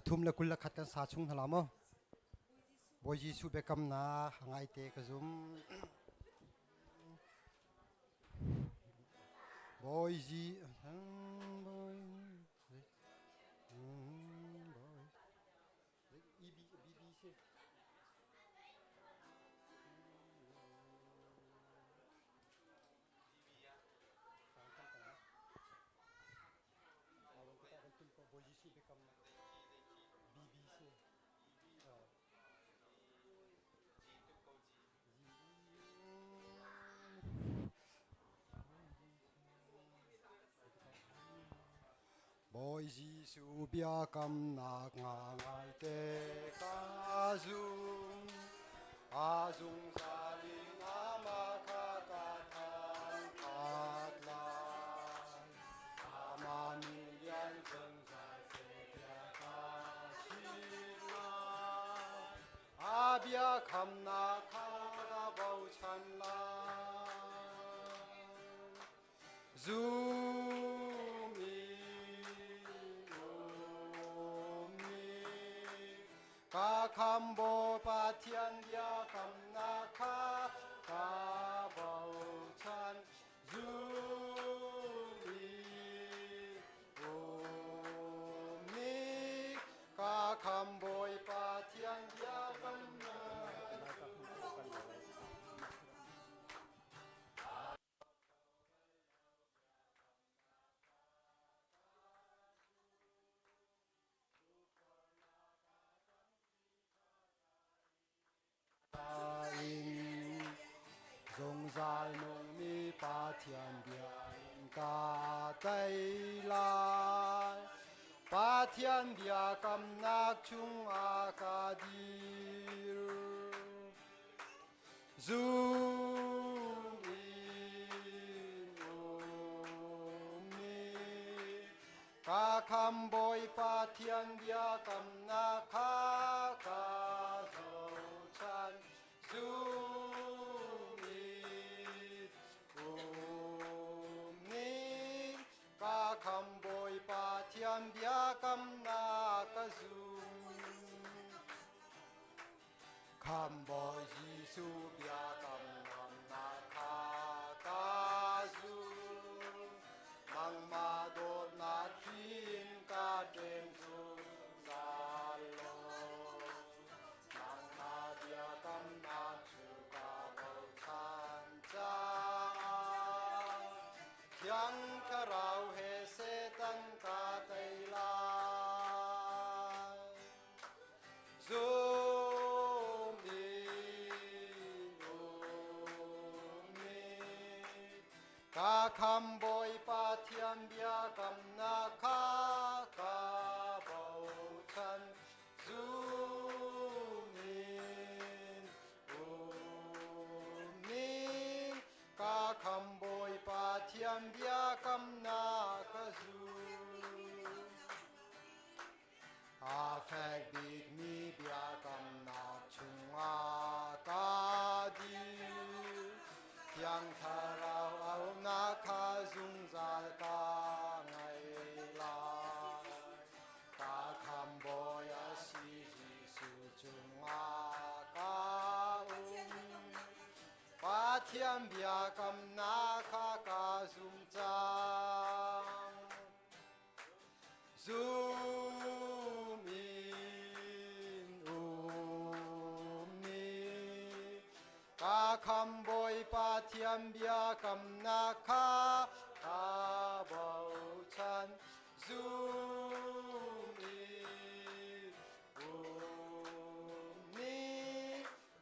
321 kan sa chung hna la maw? Bawi Jesuh biakamnak a ngaite ka zum. Bawi Jesuh Bawi Jesuh biakamnak nga ngaite ka zum. A zungzal in amah kha ka thangṭhat lai. Amah min lian zungzal seh tiah ka chim lai. A biakamnak kha ka bochan lai. Zum in ummi ka khambaw Pathian biakamnak kha ka bochan. Zum in ummi ka khambawi Pathian biakamnak. Zungzal nungmi Pathian bia in ka tei lai. Pathian biakamnak chungah ka dir. Zum in ummi ka kham Bawipa Pathian biakamnak kha ka zohchan. Zum in ummi ka kham Bawipa Pathian biakamnak ka zum. Khambawi Jesuh biakam nuamnak kha ka zum. Nangmah dawtnak hin ka ṭem zungzal law. Nangmah biakamnak cu ka bochan caah Thiang Thlarau he Satan ka tei lai. Zum in ummi ka kham Bawipa Pathian biakamnak kha ka bochan. Zum in ummi ka kham Bawipa Pathian biakamnak ka zum. A fek bikmi biakamnak chungah ka dir. Thiang Thlarau auhnak kha zungzal ka ngei lai. Ka khambawi a si Jesuh cungah ka um. Pathian biakamnak kha ka zum cang. Zum in ummi ka kham Bawipa Pathian biakamnak kha ka bochan. Zum in ummi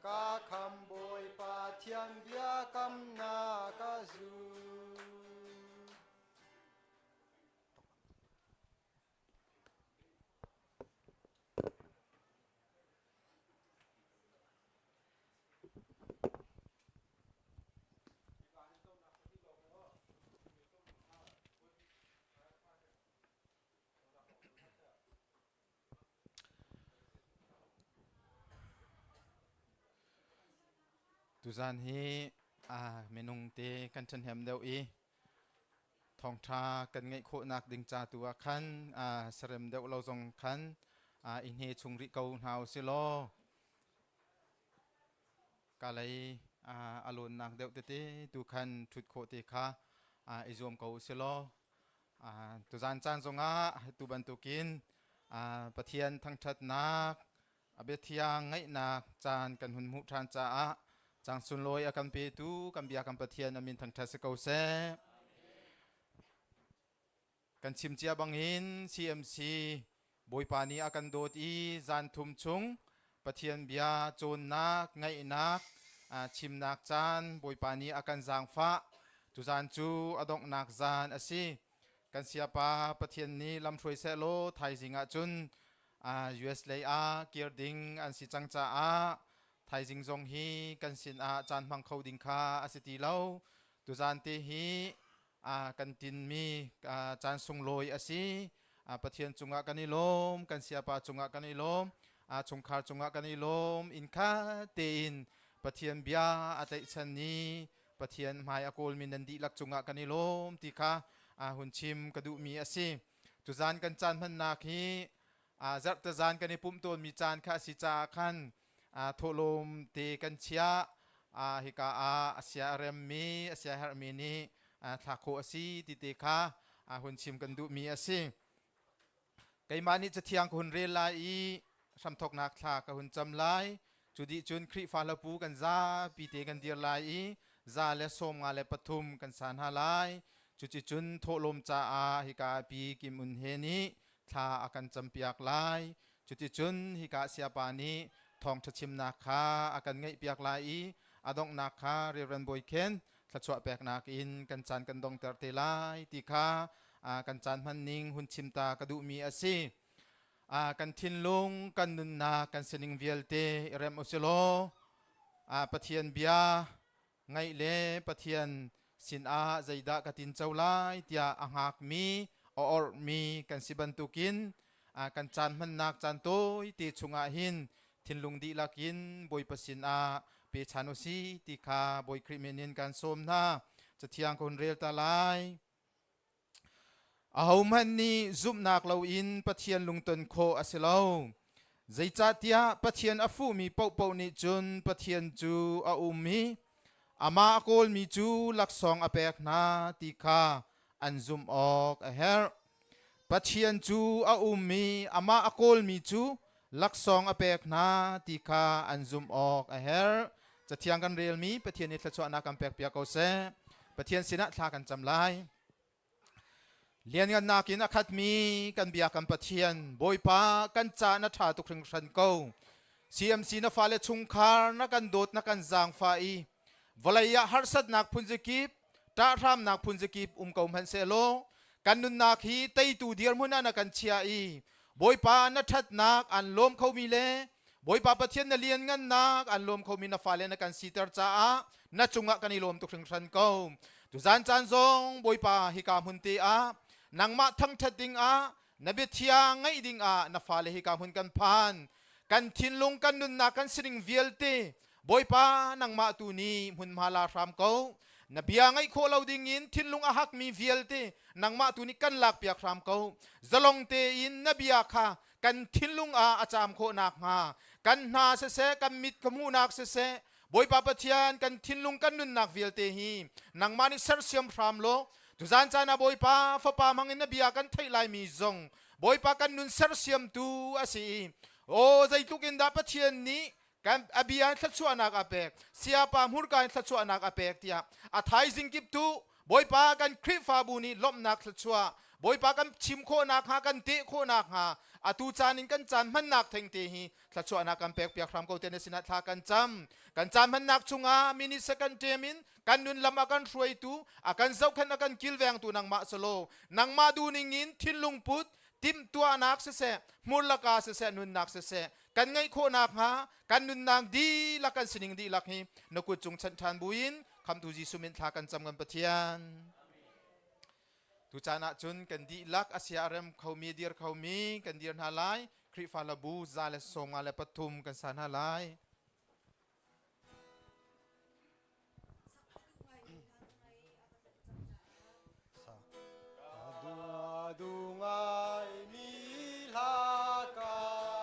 ka kham Bawipa Pathian biakamnak ka zum. Tuzan hi minung te kan ṭhahnem deuh i thawngṭha kan ngeih khawhnak ding ca tu ah khan sarem deuh lo zong khan I hne chung rih ko hna usih law ka lei a lawnnak deuh tete tu khan ṭhut khawh te kha i zuam ko usih law tuzan caan zongah tu bantukin Pathian thangṭhatnak a biathiang ngaihnak caan kan hun hmuh ṭhan caah cang sunlawi a kan petu kan bia kan Pathian a min thangṭhat si ko seh. Kan chim cia bangin CMC Bawipa nih a kan dawt i zan thum chung Pathian bia cawnnak, ngaihnak, chimnak caan Bawipa nih a kan zaangfah. Tuzan cu a donghnak zan a si. Kan siapa Pathian nih lamhruai sehlaw thaizing ah cun US lei ah kir ding an si cang caah thaizing zong hi kan sin ah caan hmang kho ding kha a si ti lo. Tuzan te hi kan tinmi caan sunglawi a si. Pathian cungah kan i lawm, kan siapa cungah kan i lawm, chungkhar cungah kan i lawm. Inn khat tein Pathian bia a tlaihchan ni Pathian hmai a kawlmi nan dihlak cungah kan i lawm ti kha hun chim ka duhmi a si. Tuzan kan caan hmannak hi zarhte zan kan i pumh tawnmi caan kha a si caah khan thawhlawm te kan chiah. Hika ah a sia a remmi, a sia herhmi nih thla khawh a si ti te kha hun chim kan duhmi a si. Keimah nih cathiang ka hun rel lai i hramthawknak thla ka hun cam lai. Cu dih cun Khrihfa hlapu kan zapi te kan dir lai i 153 kan sa hna lai. Cuticun thawhlawm caah hika pi Kim Un He nih thla a kan campiak lai. Cuticun hika siapa nih thawngṭha chimnak kha a kan ngaihpiak lai i a donghnak kha Reverend Bawi Khen thluachuah peknak in kan caan kan dongter te lai ti kha kan caan hman ning hun chim ta ka duhmi a si. Kan thinlung, kan nunnak, kan sining vialte i rem usilaw Pathian bia ngaih le Pathian sinah zeidah ka tinco lai tiah a hngakmi, a orhmi kan si bantukin kan caan hmannak caan tawite chungah hin thinlung dihlak in Bawipa sinah pechan u si ti kha Bawi Khrih min in kan sawm hna. Cathiang ka hun rel ta lai. Ahohmanh nih zumhnak loin Pathian lungton khawh a si lo. Zeicahtiah Pathian a fuhmi paohpaoh nih cun Pathian cu a um i amah a kawlmi cu laksawng a pek hna ti kha an zumh awk a herh. Pathian cu a um i amah a kawlmi cu laksawng a pek hna ti kha an zumh awk a herh. Cathiang kan relmi Pathian nih thluachuahnak kan pekpiak ko seh. Pathian sinah thla kan cam lai. Lianngannak in a khatmi kan bia kan Pathian, Bawipa kan ca na ṭha tuk hringhran ko. CMC na fale chungkhar na kan dawt na kan zaangfah i vawlei ah harsatnak phunzikip, ṭahhramnak phunzikip um ko hmanhsehlaw kan nunnak hi teitu dirhmun ah na kan chia i Bawipa na ṭhatnak an lawm khomi le Bawipa Pathian na lianngannak an lawm khomi na fale na kan siter caah na cungah kan i lawm tuk hringhran ko. Tuzan caan zong Bawipa hika hmun te ah nangmah thangṭhat ding ah na biathiang ngaih ding ah na fale hika hmun kan phan. Kan thinlung kan nunnak kan sining vialte Bawipa nangmah tu nih hmunhma la hram ko. Na bia ngaih khawh lo ding in thinlung a hakmi vialte nangmah tu nih kan lakpiak hram ko. Zalong tein na bia kha kan thinlung ah a caam khawh nakhnga kan hna siseh kan mit ka hmuhnak siseh Bawipa Pathian kan thinlung kan nunnak vialte hi nangmah nih sersiam hram law tuzan caan ah Bawipa fapa hmang in na bia kan theih laimi zong Bawipa kan nun sersiamtu a si i aw zeitluk in dah Pathian nih kan a bia in thluachuahnak a pek siapa hmurka in thluachuahnak a pek tiah a thaizing kip tu Bawipa kan Khrihfabu nih lawmhnak thluachuah Bawipa kan chim khawhnak hnga kan teh khawhnak hnga atu caan in kan caan hmannak thengte hi thluachuahnak kan pek piak hram ko te na sinah thla kan cam kan caan hmannak chungah minute second tem in kan nun lam a kan hruaitu a kan zohkhenh a kan kilvengtu nangmah salo nangmah duhning in thinlung put timhtuahnak siseh hmurlaka siseh nunnak siseh kan ngeih khawh nakhnga kan nunnak dihlak kan sining dihlak hi na kut cung chanh ṭhan buin khamtu Jesuh min thla kan cam kan Pathian. Tu caan ah cun kan dihlak a sia a rem khomi dir khomi kan dir hna lai. Khrihfa labu 153 kan sa hna lai. Sa. Dungai mi hla ka.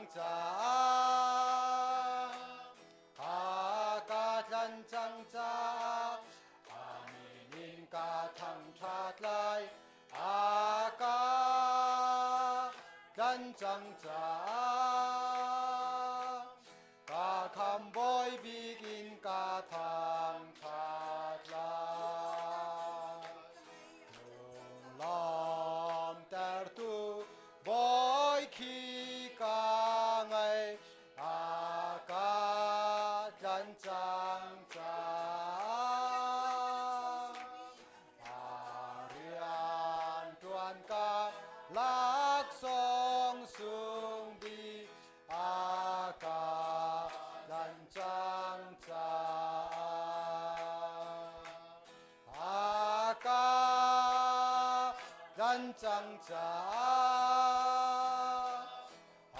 cang caah, a ka tlanh cang caah, a min in ka thangṭhat lai. A ka tlanh cang caah, ka khambawi bik in ka thangṭhat lai. Lunglawmtertu Bawi khi ka ngai, a ka tlanh cang caah. A rian ṭuan ka laksawng sung bik a ka tlanh cang caah. A ka tlanh cang caah, a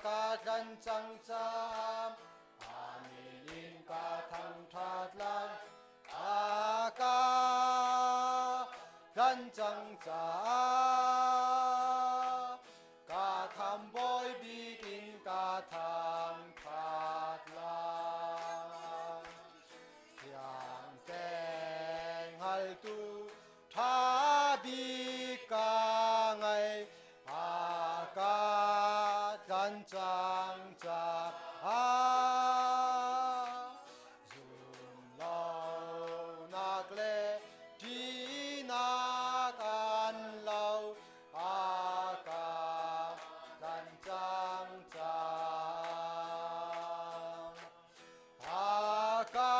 ka tlanh cang caah, a min in ka thangṭhat lai. A ka tlanh cang caah, ka khambawi bik in ka thangṭhat lai. Thiang te hngaltu ṭha bik ka ngei, a ka tlanh cang caah. Zumlonak le ṭihnak an lo, a ka tlanh cang caah. A ka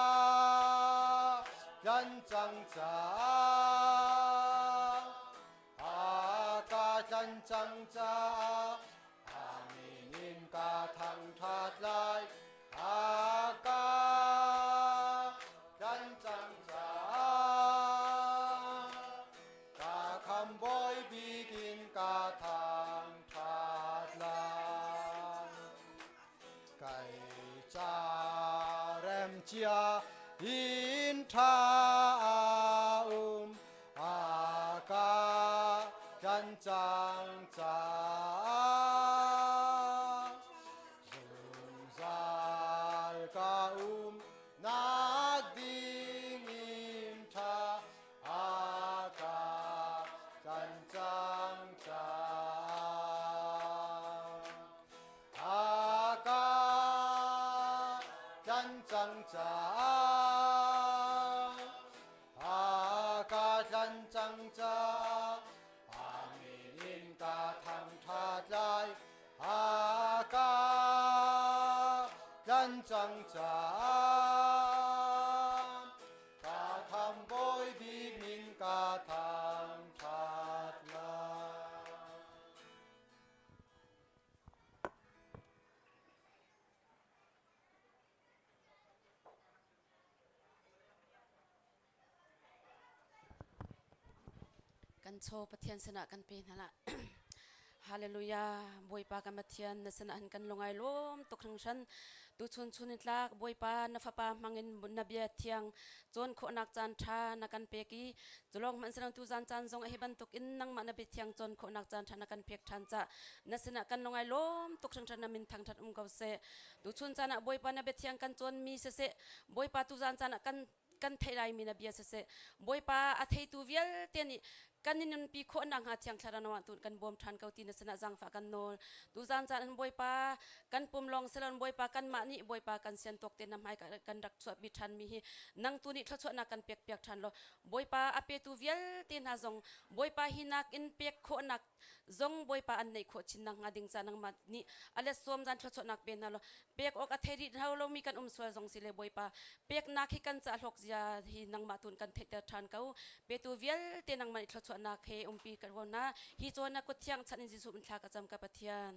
tlanh cang caah, a ka tlanh cang caah, a min in ka thangṭhat lai. A ka tlanh cang caah, ka khambawi bik in ka thangṭhat lai. Kai ca rem cia inn ṭha um a ka kan cang caah zungzal ka um nak ding in ṭha a ka kan cang caah A ka tlanh cang caah, a ka tlanh cang caah, a min in ka thangṭhat lai. A ka tlanh cang caah, ka khambawi bik min ka thangṭhat lai. Kan chaw Pathian sinah kan pe hna lah. Hallelujah. Bawipa kan Pathian na sinah hin kan lungai lawm tuk hringhran. Tu chun chun in tlak Bawipa na fapa hmangin na bia thiang cawn khawhnak caan ṭha na kan pek i culawng hmanhsehlaw tuzan caan zong hi bantuk in nangmah na biathiang cawn khawhnak caan ṭha na kan pek ṭhan cah na sinah kan lungai lawm tuk hringhran na min thangṭhat um ko seh. Tuchun caan ah Bawipa na biathiang kan cawnmi siseh, Bawipa tuzan caan ah kan kan theih laimi na bia siseh, Bawipa a theitu vialte nih kan i nunpi khawh nakhnga Thiang Thlarau ah tun kan bawm ṭhan ko ti na sinah zaangfah kan nawl. Tuzan caan in Bawipa kan pum lawng siloin Bawipa kanmah nih Bawipa kan sian tawk te na hmai kan rak chuahpi ṭhanmi hi nang tu nih thluachuahnak kan pek piak ṭhan law Bawipa a petu vialte hna zong Bawipa hi nakin pek khawhnak zong Bawipa an neih khawh chin nakhnga ding ca nangmah nih a let sawm zan thluachuahnak pe hna law pek awk a thei rih hau lomi kan um sual zong si le Bawipa peknak hi kan ca hlawk zia hi nangmah tun kan theihter ṭhan ko. Petu vialte nangmah nih thluachuahnak he umpi kan ko hna. Hi cawn na kut thiang chan in Jesuh min thla ka cam ka Pathian.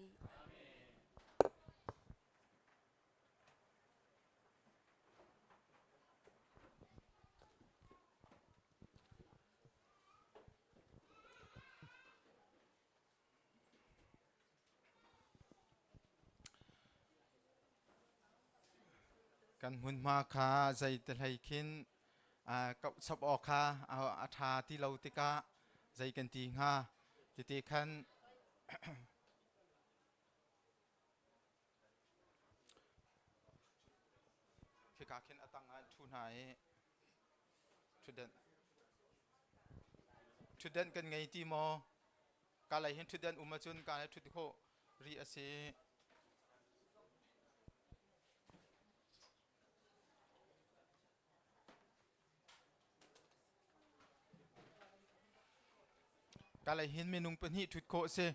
Kan hmunhma kha zei te hlei khin kauh chap awk kha a ṭha ti lo tikah zei kan ti hnga? Tete khan. Khika khin a tang ah ṭhu hna i ṭhutdenh ṭhutdenh kan ngei ti maw? Ka lei hin ṭhutdenh um ahcun ka lei ṭhut khawh rih a si. Ka lei hin minung pahnih ṭhut khawh a si.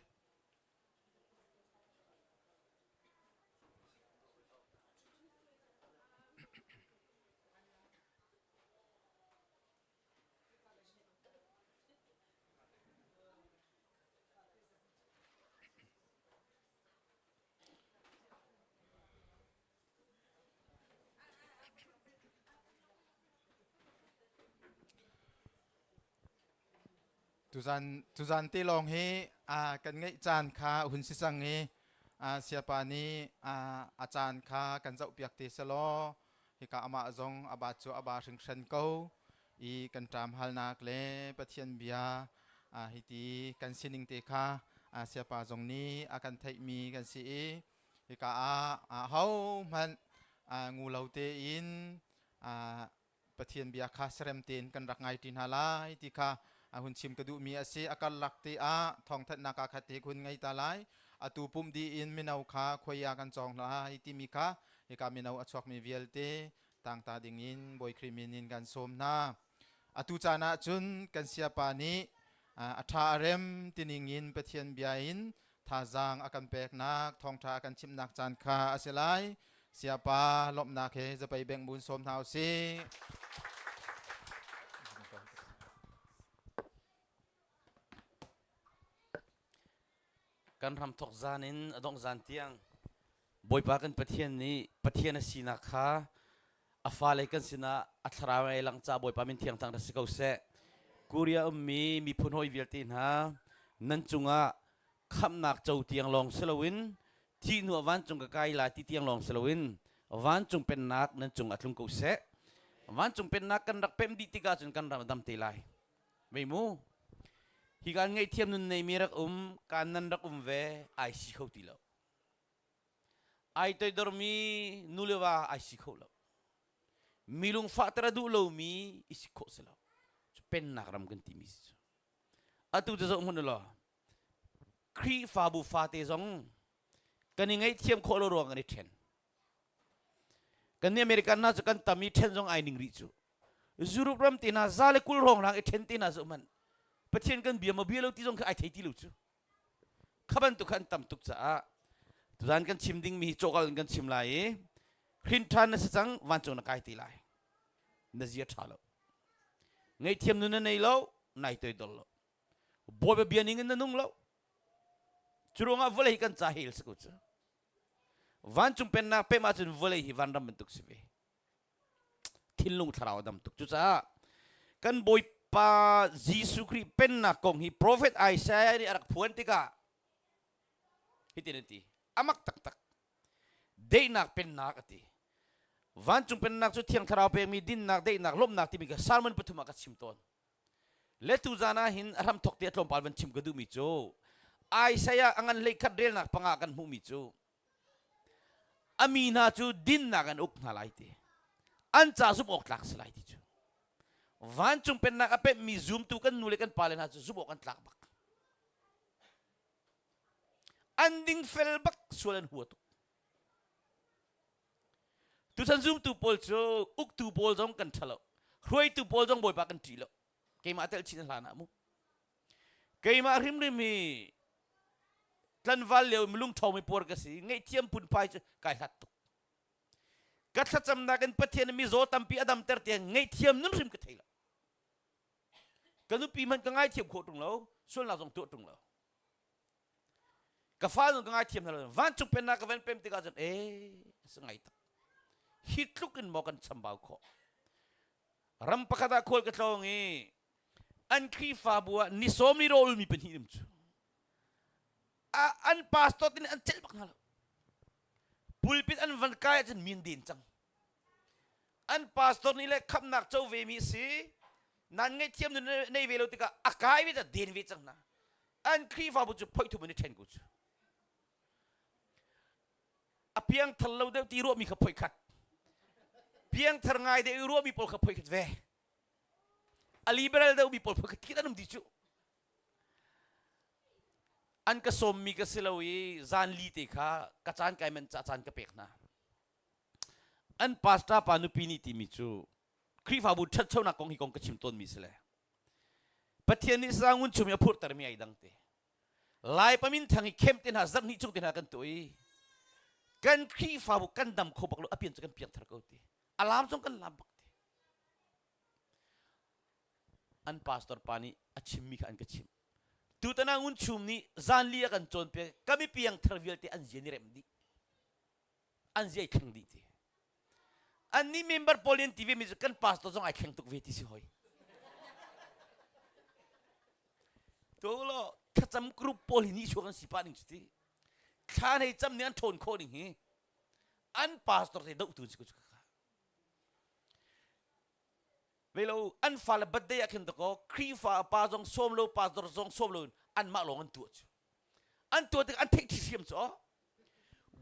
Tuzan tuzan te lawng hi kan ngeih caan kha hun si cang i siapa nih a caan kha kan zohpiak te selaw hika amah zong a ba cu a ba hringhran ko i kan ṭam halnak le Pathian bia hiti kan sining te kha siapa zong nih a kan theihmi kan si i hika ah hohmanh ngu lo tein Pathian bia kha serem tein kan rak ngai ṭi hna lai ti kha a hun chim ka duhmi a si. A karlak te ah thawngthanhnak ah khat te hun ngei ta lai. Atu pumh dih in mino kha khuai ah kan cawng lai timi kha hika mino a chuakmi vialte tangta dingin Bawi Khrih min in kan sawm hna. Atu caan ah cun kan siapa nih a ṭha a rem tining in Pathian bia in thazaang a kan peknak thawngṭha a kan chimhnak caan kha a si lai. Siapa lawmhnak he zapei bengh bun sawm hna u sih. Kan ram thok zan in a dongh zan tiang Bawipa kan Pathian nih Pathian a sinak kha a fale kan sinah a thlarau ei lang ca Bawipa min thiang thang si ko seh. Korea ummi miphun hawi vialte hna nan cungah khamhnak co tiang lawng si loin thih hnu ah vancung ka kai lai ti tiang lawng si loin vancung pennak nan cung a tlung ko seh. Vancung pennak kan rak pemh dih tikah cun kan ram a dam te lai. Vei mu. Hi kan ngaihthiam nun neimi rak um, kan nan rak um ve, ai si kho ti lo. Ai toidormi nu le va ai si kho lo. Mi lungfahter a duh lomi i si khawh si lo. Cu pennak ram kan timi si cu. Atu cu zoh hmanh u law, Khrihfabu fate zong kan i ngaihthiam khawh lo ruang kan i ṭhen. Kan nih American hna cu kan tam i ṭhen zong ai ning rih cu. Europe ram te hna za le 20 hrawng hrang i ṭhen te hna zoh hmanh. Pathian kan bia maw bia lo ti zong kha ai thei ti lo cu. Kha bantuk kha an tam tuk caah tuzan kan chim dingmi hi cawkal in kan chim lai i hrin ṭhan na si cang vancung na kai te lai. Na zia ṭha lo. Ngaihthiam nun na nei lo, nai toidor lo. Bawipa bia ning in na nung lo. Cu ruangah vawlei kan ca hel si ko cu. Vancung pennak pem ahcun vawlei hi vanram bantuk si ve. Thinlung thlarau a dam tuk. Cucaah kan Bawipa Jesuh Khrih pennak kong hi Prophet Isaiah nih a rak phuan tikah hitin a ti. Amak taktak. Daihnak pennak a ti. Vancung pennak cu Thiang Thlarau pekmi dinnak, daihnak, lawmhnak timi kha Salmon pathum ah ka chim tawn. Le tu zan ah hin a hramthok te a tlawmpal van chim ka duhmi cu Isaiah a ngan hleikhat relnak panga kan hmuhmi cu a mi hna cu dinnak an uk hna lai ti an ca zumh awk tlak si lai ti cu vancung pennak a pemhmi zumtu kan nu le kan pale hna cu zumh awk an tlak bak an dingfel bak sual an hua tuk Tuchan zumtu pawl cu uktu pawl zong kan ṭha lo. Hruaitu pawl zong Bawipa kan ṭih lo. Keimah tel chin hlan ah mu. Keimah hrimhrim hi tlanval lio milung ṭhawng mi puar ka si. Ngaihthiam phunphai cu kai hlat tuk. Ka thlacamnak in Pathian mizaw tampi a damter tiang ngaihthiam nun hrim ka thei lo. Ka nupi hmanh ka ngaithiam khawh ṭung lo, sualnak zong tuah ṭung lo. Ka fa zong ka ngaithiam hna lo. Vancung pennak ka van pem tikah cun ee a ngai tak. Hi tluk in maw kan chambau khawh. Ram pakhat ah khual ka tlawng i an Khrihfabu ah ni sawm ni rawl mi pahnih um cu. An pastor tin an celh bak hna lo. Pulpit an van kai ahcun min den cang. An pastor nih le khamnak co ve mi si. Nan ngaihthiam nei ve lo tikah a kai ve den ve cang hna. An Khrihfabu cu phoih thum in i ṭhen ko cu. A piangthar lo deuh ti ruahmi kha phoih khat. Piangthar ngai deuh i ruahmi pawl kha phoi khat ve. A liberal deuhmi pawl phoi khat khi an um ti cu. An ka sawmmi ka si lo i zan li te kha ka caan kai man ca caan ka pek hna. An pastor pa nupi nih timi cu Khrihfabu ṭhatchonak kong hi kong ka chim tawnmi si le Pathian nih sangun chung i a phurhtermi ai dang te. Lai pamin thang i khem te hna zarh hnih chung te hna kan tuah i kan Khrihfabu kan dam kho bak lo a pian cu kan piangthar ko ti. A lam zong kan lam bak ti. An pastor pa nih a chimmi kha an ka chimh. Tutan ah Ngun Chum nih zanli a kan cawnpiak kami piangthar vialte an zia ni rem dih. An zia i thleng dih ti. Annih member pawl in ti ve mi cu kan pastor zong ai thleng tuk ve ti si hoi. To lo thlacam group pawl hi nih chuak an si pa ning cu ti. Thla nei cam nih an ṭhawn khawh ning hi an pastor te doh tu si ko cu ka. Velo an fale birthday ah khin to Khrihfa pa zong sawm lo pastor zong sawm lo anmah lawng an tuah cu. An tuah tik an theih ṭhiam cu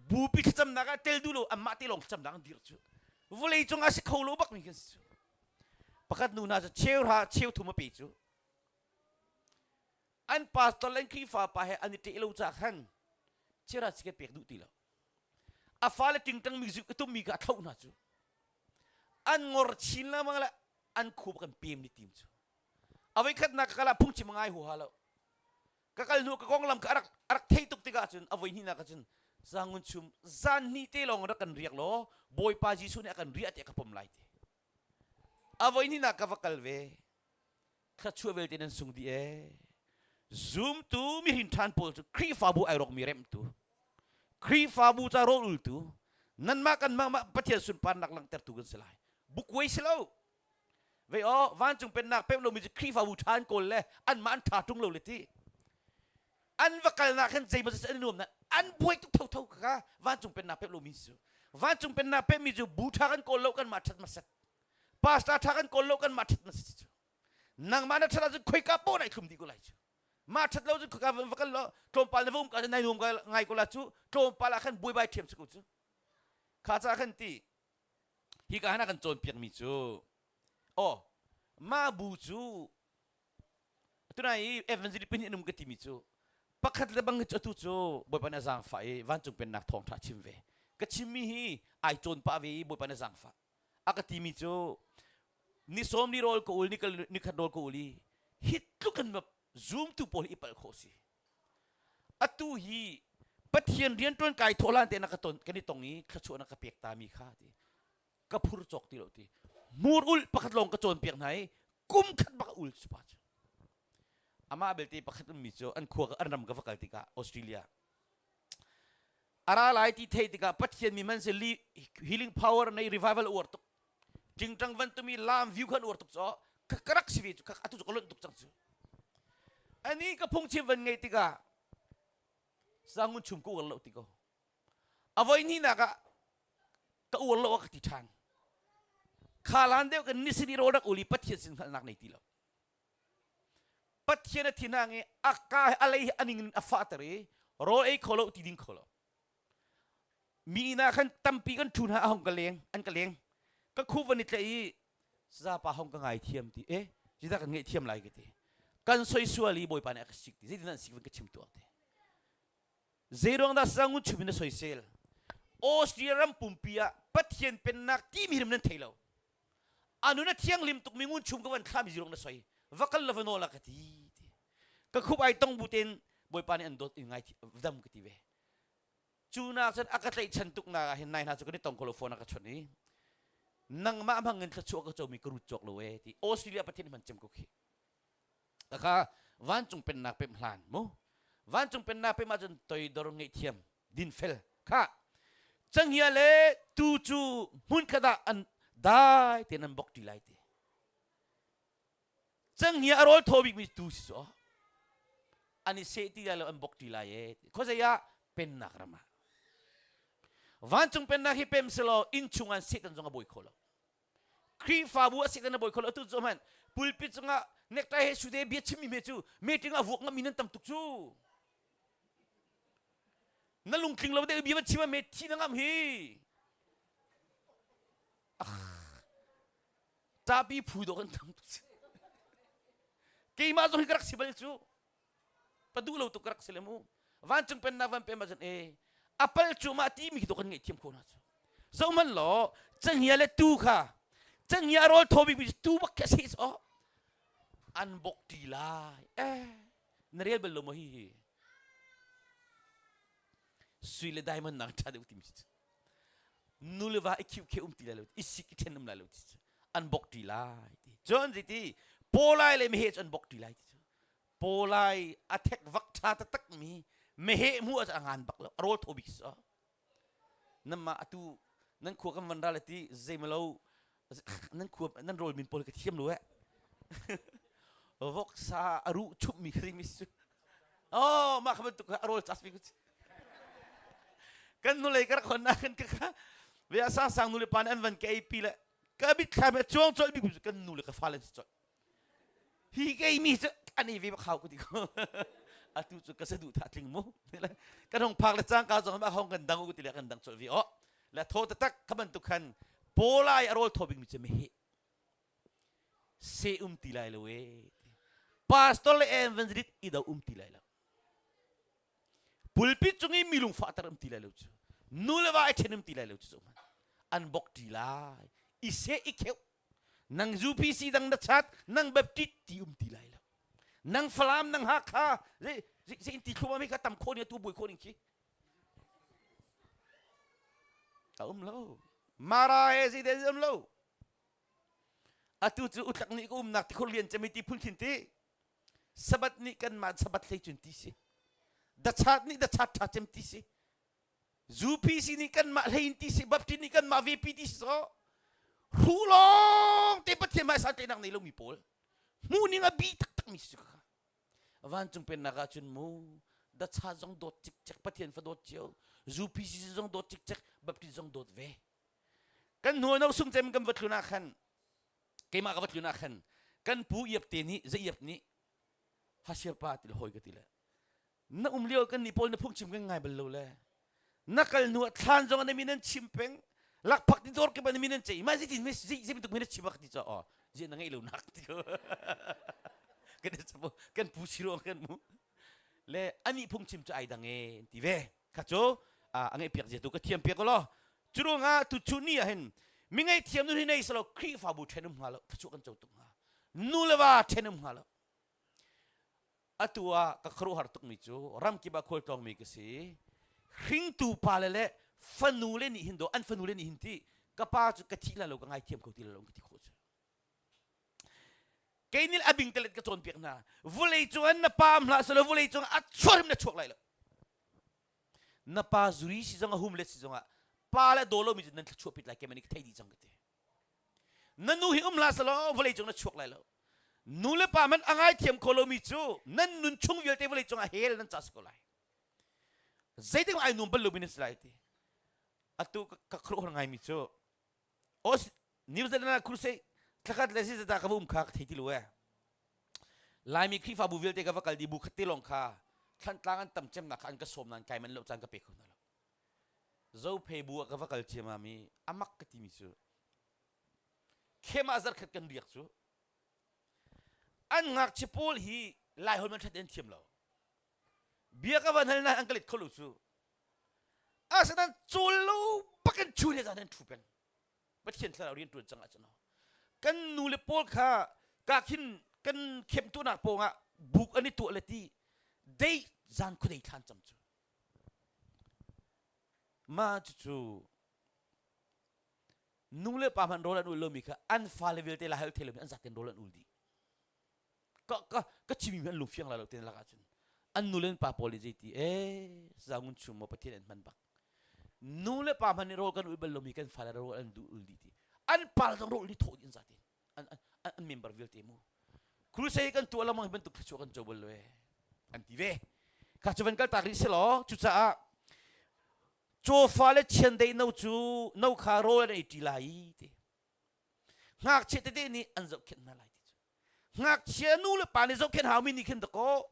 bupi thlacamnak ah tel duh lo anmah te lawng thlacamnak an dir cu vawlei cung ah si kho lo bak mi kan si cu pakhat nu hna cu cheu hra cheu thum a pe cu an pastor le an Khrihfa pa he an i ṭeh lo ca khan cheu hra sike pek duh ti lo a fale tingtang music a tummi kha a thloh hna cu an ngor chin lengmang le an khup kan pem ni tim cu a voikhatnak ka kal ah phungchim ngai huaha lo ka kal hnu ka konglam ka rak rak thei tuk tikah cun a voi hnihnak ah cun zangun chum zan hnih te lawng rak kan riak law Bawipa Jesuh nih a kan riah tiah ka pom lai ti a voi hnihnak ka va kal ve thluachuah vialte nan sung dih ee zumtu mihin ṭhan pawl cu Khrihfabu ai rawkmi remhtu Khrihfabu ca rawl ultu nanmah kanmah mah Pathian sunparnak langhtertu kan si lai bukuai si lo Vei aw vancung pennak pek lomi cu Khrihfabu ṭha an kawl le anmah an ṭha ṭung lo le ti. An va kalnak khan zeimaw an i nuam na an buai tuk thotho kha vancung pennak pek lomi cu. Vancung pennak pekmi cu bu ṭha kan kawl lo kanmah ṭhat hmasat. Pastor ṭha kan kawl lo kanmah ṭhat hmasat cu. Nangmah na ṭhat ahcun khoika poah na i thlum dih ko lai cu. Mah ṭhat lo cun khoika va kal law tlawmpal na va um ka nai nuam ngai ko la cu tlawmpal ah khan buaibai ṭhiam si ko cu. Kha ca khan ti Hika han a kan cawnpiakmi cu aw mah bu cu tunai i evangelist pahnih an um ka timi cu pakhat le bang hi cu atu cu Bawipa nih a zaangfah i vancung pennak thawngṭha chim ve ka chimmi hi ai cawn pah ve i Bawipa nih a zaangfah a ka timi cu ni sawm ni rawl ka ul ni kal ni khat rawl ka ul i hi tluk in zumtu pawl hi i palh khawh si Atu hi Pathian rianṭuan kai thawh hlan te na ka ton kan i tong i thluachuah na ka pek ta mi kha ti ka phur cawk ti lo ti hmur ul pakhat lawng ka cawnpiak hna i kum khat bak ul cu pa cu amah belte pakhat ummi cu an khua an ram ka va kal tikah Australia ara lai ti thei tikah Pathian mi man se healing power nei revival uar tuk tingtang van tumi lam view khan uar tuk cho ka karak si ve cu atu cu ka lonh tuk cang cu ani ka phungchim van ngei tikah sangun chum ka uar lo ti ko a voi hnih nak ah ka uar lo ka ti ṭhan khalan deuh kan nisini rawl rak uli pathian sin hngalhnak nei ti lo pathian a thinang i a ka a lei a ning in a fahter i rawl ei kho lo ti ding kho lo Mi inn ah khan tampi kan ṭhu hna a hong ka leng an ka leng ka khup van i tlaih i sazapa hong ka ngaithiam ti eh zeidah kan ngaihthiam lai ka ti kan soisual i bawipa nih a ka sik ti zeitin an sik van ka chim tuah ti zeiruang dah sangun chum in na soisel Austria ram pumpi ah Pathian pennak timi rim nan thei lo anu na thianghlim tuk mi ngun chum ka van thlami zirong na soi va kal la va nawl a ka ti ti ka khup ai tong bu ten bawipa nih an dawt in ngai dam ka ti ve Cu nak cun a ka tlaihchan tuk nak ah hin nai hna cu kan i tong kho lo phone a ka chawnh i nangmah hmang in thluachuah ka comi ka rut cawk lo ee ti Australia Pathian hman cem ko khi kha vancung pennak pem hlan mu vancung pennak pem ahcun toidor ngaihthiam dinfel kha canghngia le tu cu hmunkhat ah an dai tein an bok ṭi lai ti Cenghngia a rawl thaw bikmi tu si cu an i seh ti lai lo an bok ti lai e khuazei ah pennak ram ah vancung pennak hi pem selaw inn chung an Satan zong a bawi kho lo Khrihfabu a Satan a bawi kho lo atu cu hmanh pulpit cungah necktie he sude bia chimmi me cu meeting a vuak ngami nan tam tuk cu na lungtling lo deuh bia van chim ah me thi na ngam hi ah. Ṭahpi phu dawh kan tam tuk. Keimah zong hi ka rak si bal cu. Pa duh lo tuk ka rak si le mu. Vancung pennak van pem ahcun e a pal cu mah ti mi khi kan ngaihthiam kho hna cu. Zohhmanh law cenghngia le tuu kha cenghngia a rawl thaw bikmi cu tuu bak khi a seh caw an bok ṭi lai. Eh na rel bal lo maw hi hi? Sui le diamond nak ṭha deuh timi cu. Nu le va i khiu khe um ti lai lo i sik i ṭhen um lai lo ti cu an bok ṭi lai ti. Cun zeiti pawlai le meheh cu an bok ṭi lai ti cu. Pawlai a thek vak ṭha taktak mi meheh hmuh ah a ngan bak lo a rawl thaw bik si Namah atu nan khua kan van ral ti zeimalo nan khua nan rawl min pawl ka thiam lo eh. Voksa a ruh chumh mi khri mi su. Oh mah kha bantuk a rawl cas mi ku kan nulei ka rak hon na kan ka kha ve a sang sang nule pa nih an van ka ei pi le ka mitthlam he chuang colh mi kan nu le ka fale si colh hi kei mi cu an ei ve bak hau ka ti ko atu cu ka saduh tha tling mu kan hong phak le cangka zong ma hong kan dang u ti le kan dang colh vi o le tho taktak kha bantuk khan pawlai a rawl thaw bik mi cu meheh se um ti lai lo e pastor le evangelist i do um ti lai lo pulpit cung i mi lungfah ter um ti lai lo cu nu le va ai then um ti lai lo cu an bok ti lai i se i kheu Nang UPC dang na chat, nang Baptist ti um ti lai lo. Nang Falam, nang Hakha, ze ze in ti thlum ami kha tam kho ni tu bui kho ning khi. A um lo. Mara he zei de um lo. Atu cu utlak nih ka umnak ti khur lian cemi ti phun khin ti. Sabat nih kan mah sabat hlei cun ti si. Dachat nih dachat tha cem ti si. UPC nih kanmah hlei in ti si Baptist nih kanmah VP ti si so hru lawng te Pathian hmai santlaihnak nei lomi pawl hmuhning a bi taktak mi si kha vancung pennak ah cun mu dacha zong dawt cikcek Pathian fa dawt cio UPC zong dawt cikcek Baptist zong dawt ve kan hnu no sung cem kan va tlun ah khan keimah ka va tlun ah khan kan pu iap te nih za iap nih hasiar pa ti le hoi ka ti le na um lio kan nih pawl na phungchim kan ngai bal lo le na kal hnu ah thlan zong an min an chim peng lakphak ti dawr kip an min an cei ma zeitin mi zei bantuk min a chim ti cho oh zia na ngeih lo nak ti ko kan kan pu siro kan mu le ani phungchim cu ai dang e ti ve kha cu a ngeih piak zia tu ka thiam piak lo cu ruangah tu chu ni ah hin mi ngei thiam nu hi nei salo Khrihfabu then um hnga lo thluachuah kan co tuk hnga nu le va then um hnga lo Atu ah ka khuaruahhar tukmi cu ramkip ah khualtlawngmi ka si. Hringtu pale le fanule nih hin do an fanule nih hin ti ka pa cu ka thih lai lo ka ngaithiam kho ti lo ka ti khawh cu. Kei nih a bing telet ka cawnpiak hna. Vulei cung na pa am hlah selaw vulei cung a chuah hrim na chuak lai lo. Na pa zuri si zong a hum let si zong ah pa le daw lomi cu nan thluachuah pit lai keimah nih ka thei dih cang ka ti. Na nu hi um hlah selaw vawlei cung na chuak lai lo. Nu le pa man a ngaithiam kho lomi cu nan nun chung vialte vawlei cung ah hell nan ca si ko lai. Zeitik ai nuam bal lomi nan si lai ti. Atu ka khuaruahhar ngaimi cu Os New Zealand ah crusade thlakhat le si zata ka va um kha ka thei ti lo eh. Laimi Khrihfabu vialte ka va kal di bu khat te lawng kha thlantlang an tam cemnak kha an ka sawm nain kai man lo caan ka pe kho hna lo. Zophei bu ah ka va kal ciamam i a mak ka timi cu khem ah zarkhat kan riak cu an ngakchia pawl hi Laiholh man ṭhat an thiam lo. Bia ka van hal nain an ka let kho lo cu. Asinain cawl lo bakin chun he zan an ṭhu peng. Pathian thlarau rian ṭuan cang ahcun kan nu le pawl kha ka khin kan khem tuahnak pawngah buk an i tuah le ti dei zan khuadei thlan cam cu Mah cucu nu le pa hmanh rawl an ul lomi kha an fale vialte la hal thei lomi an zaten rawl an ul dih. Ka ka ka chimmi an lungfiang la lo ten lakah cun an nu le an pa pawl nih zeiti ee zangun chung maw Pathian an hman bak. Nu le pa hmanh nih rawl kan ul bal lomi kan fale rawl an duh ul dih ti. An pa zong rawl nih thawh dih an zaten. An an an member vialte mu. Crusade kan tuah lengmang hi bantuk thluachuah kan co bal lo ee an ti ve. Kha cu van kal tak rih selaw cucaah cawfa le chiandeih no cu no kha rawl an ei ṭi lai i ti. Ngakchia tete nih an zohkhenh hna lai ti cu. Ngakchia nu le pa nih zohkhenh haumi nih khin dakaw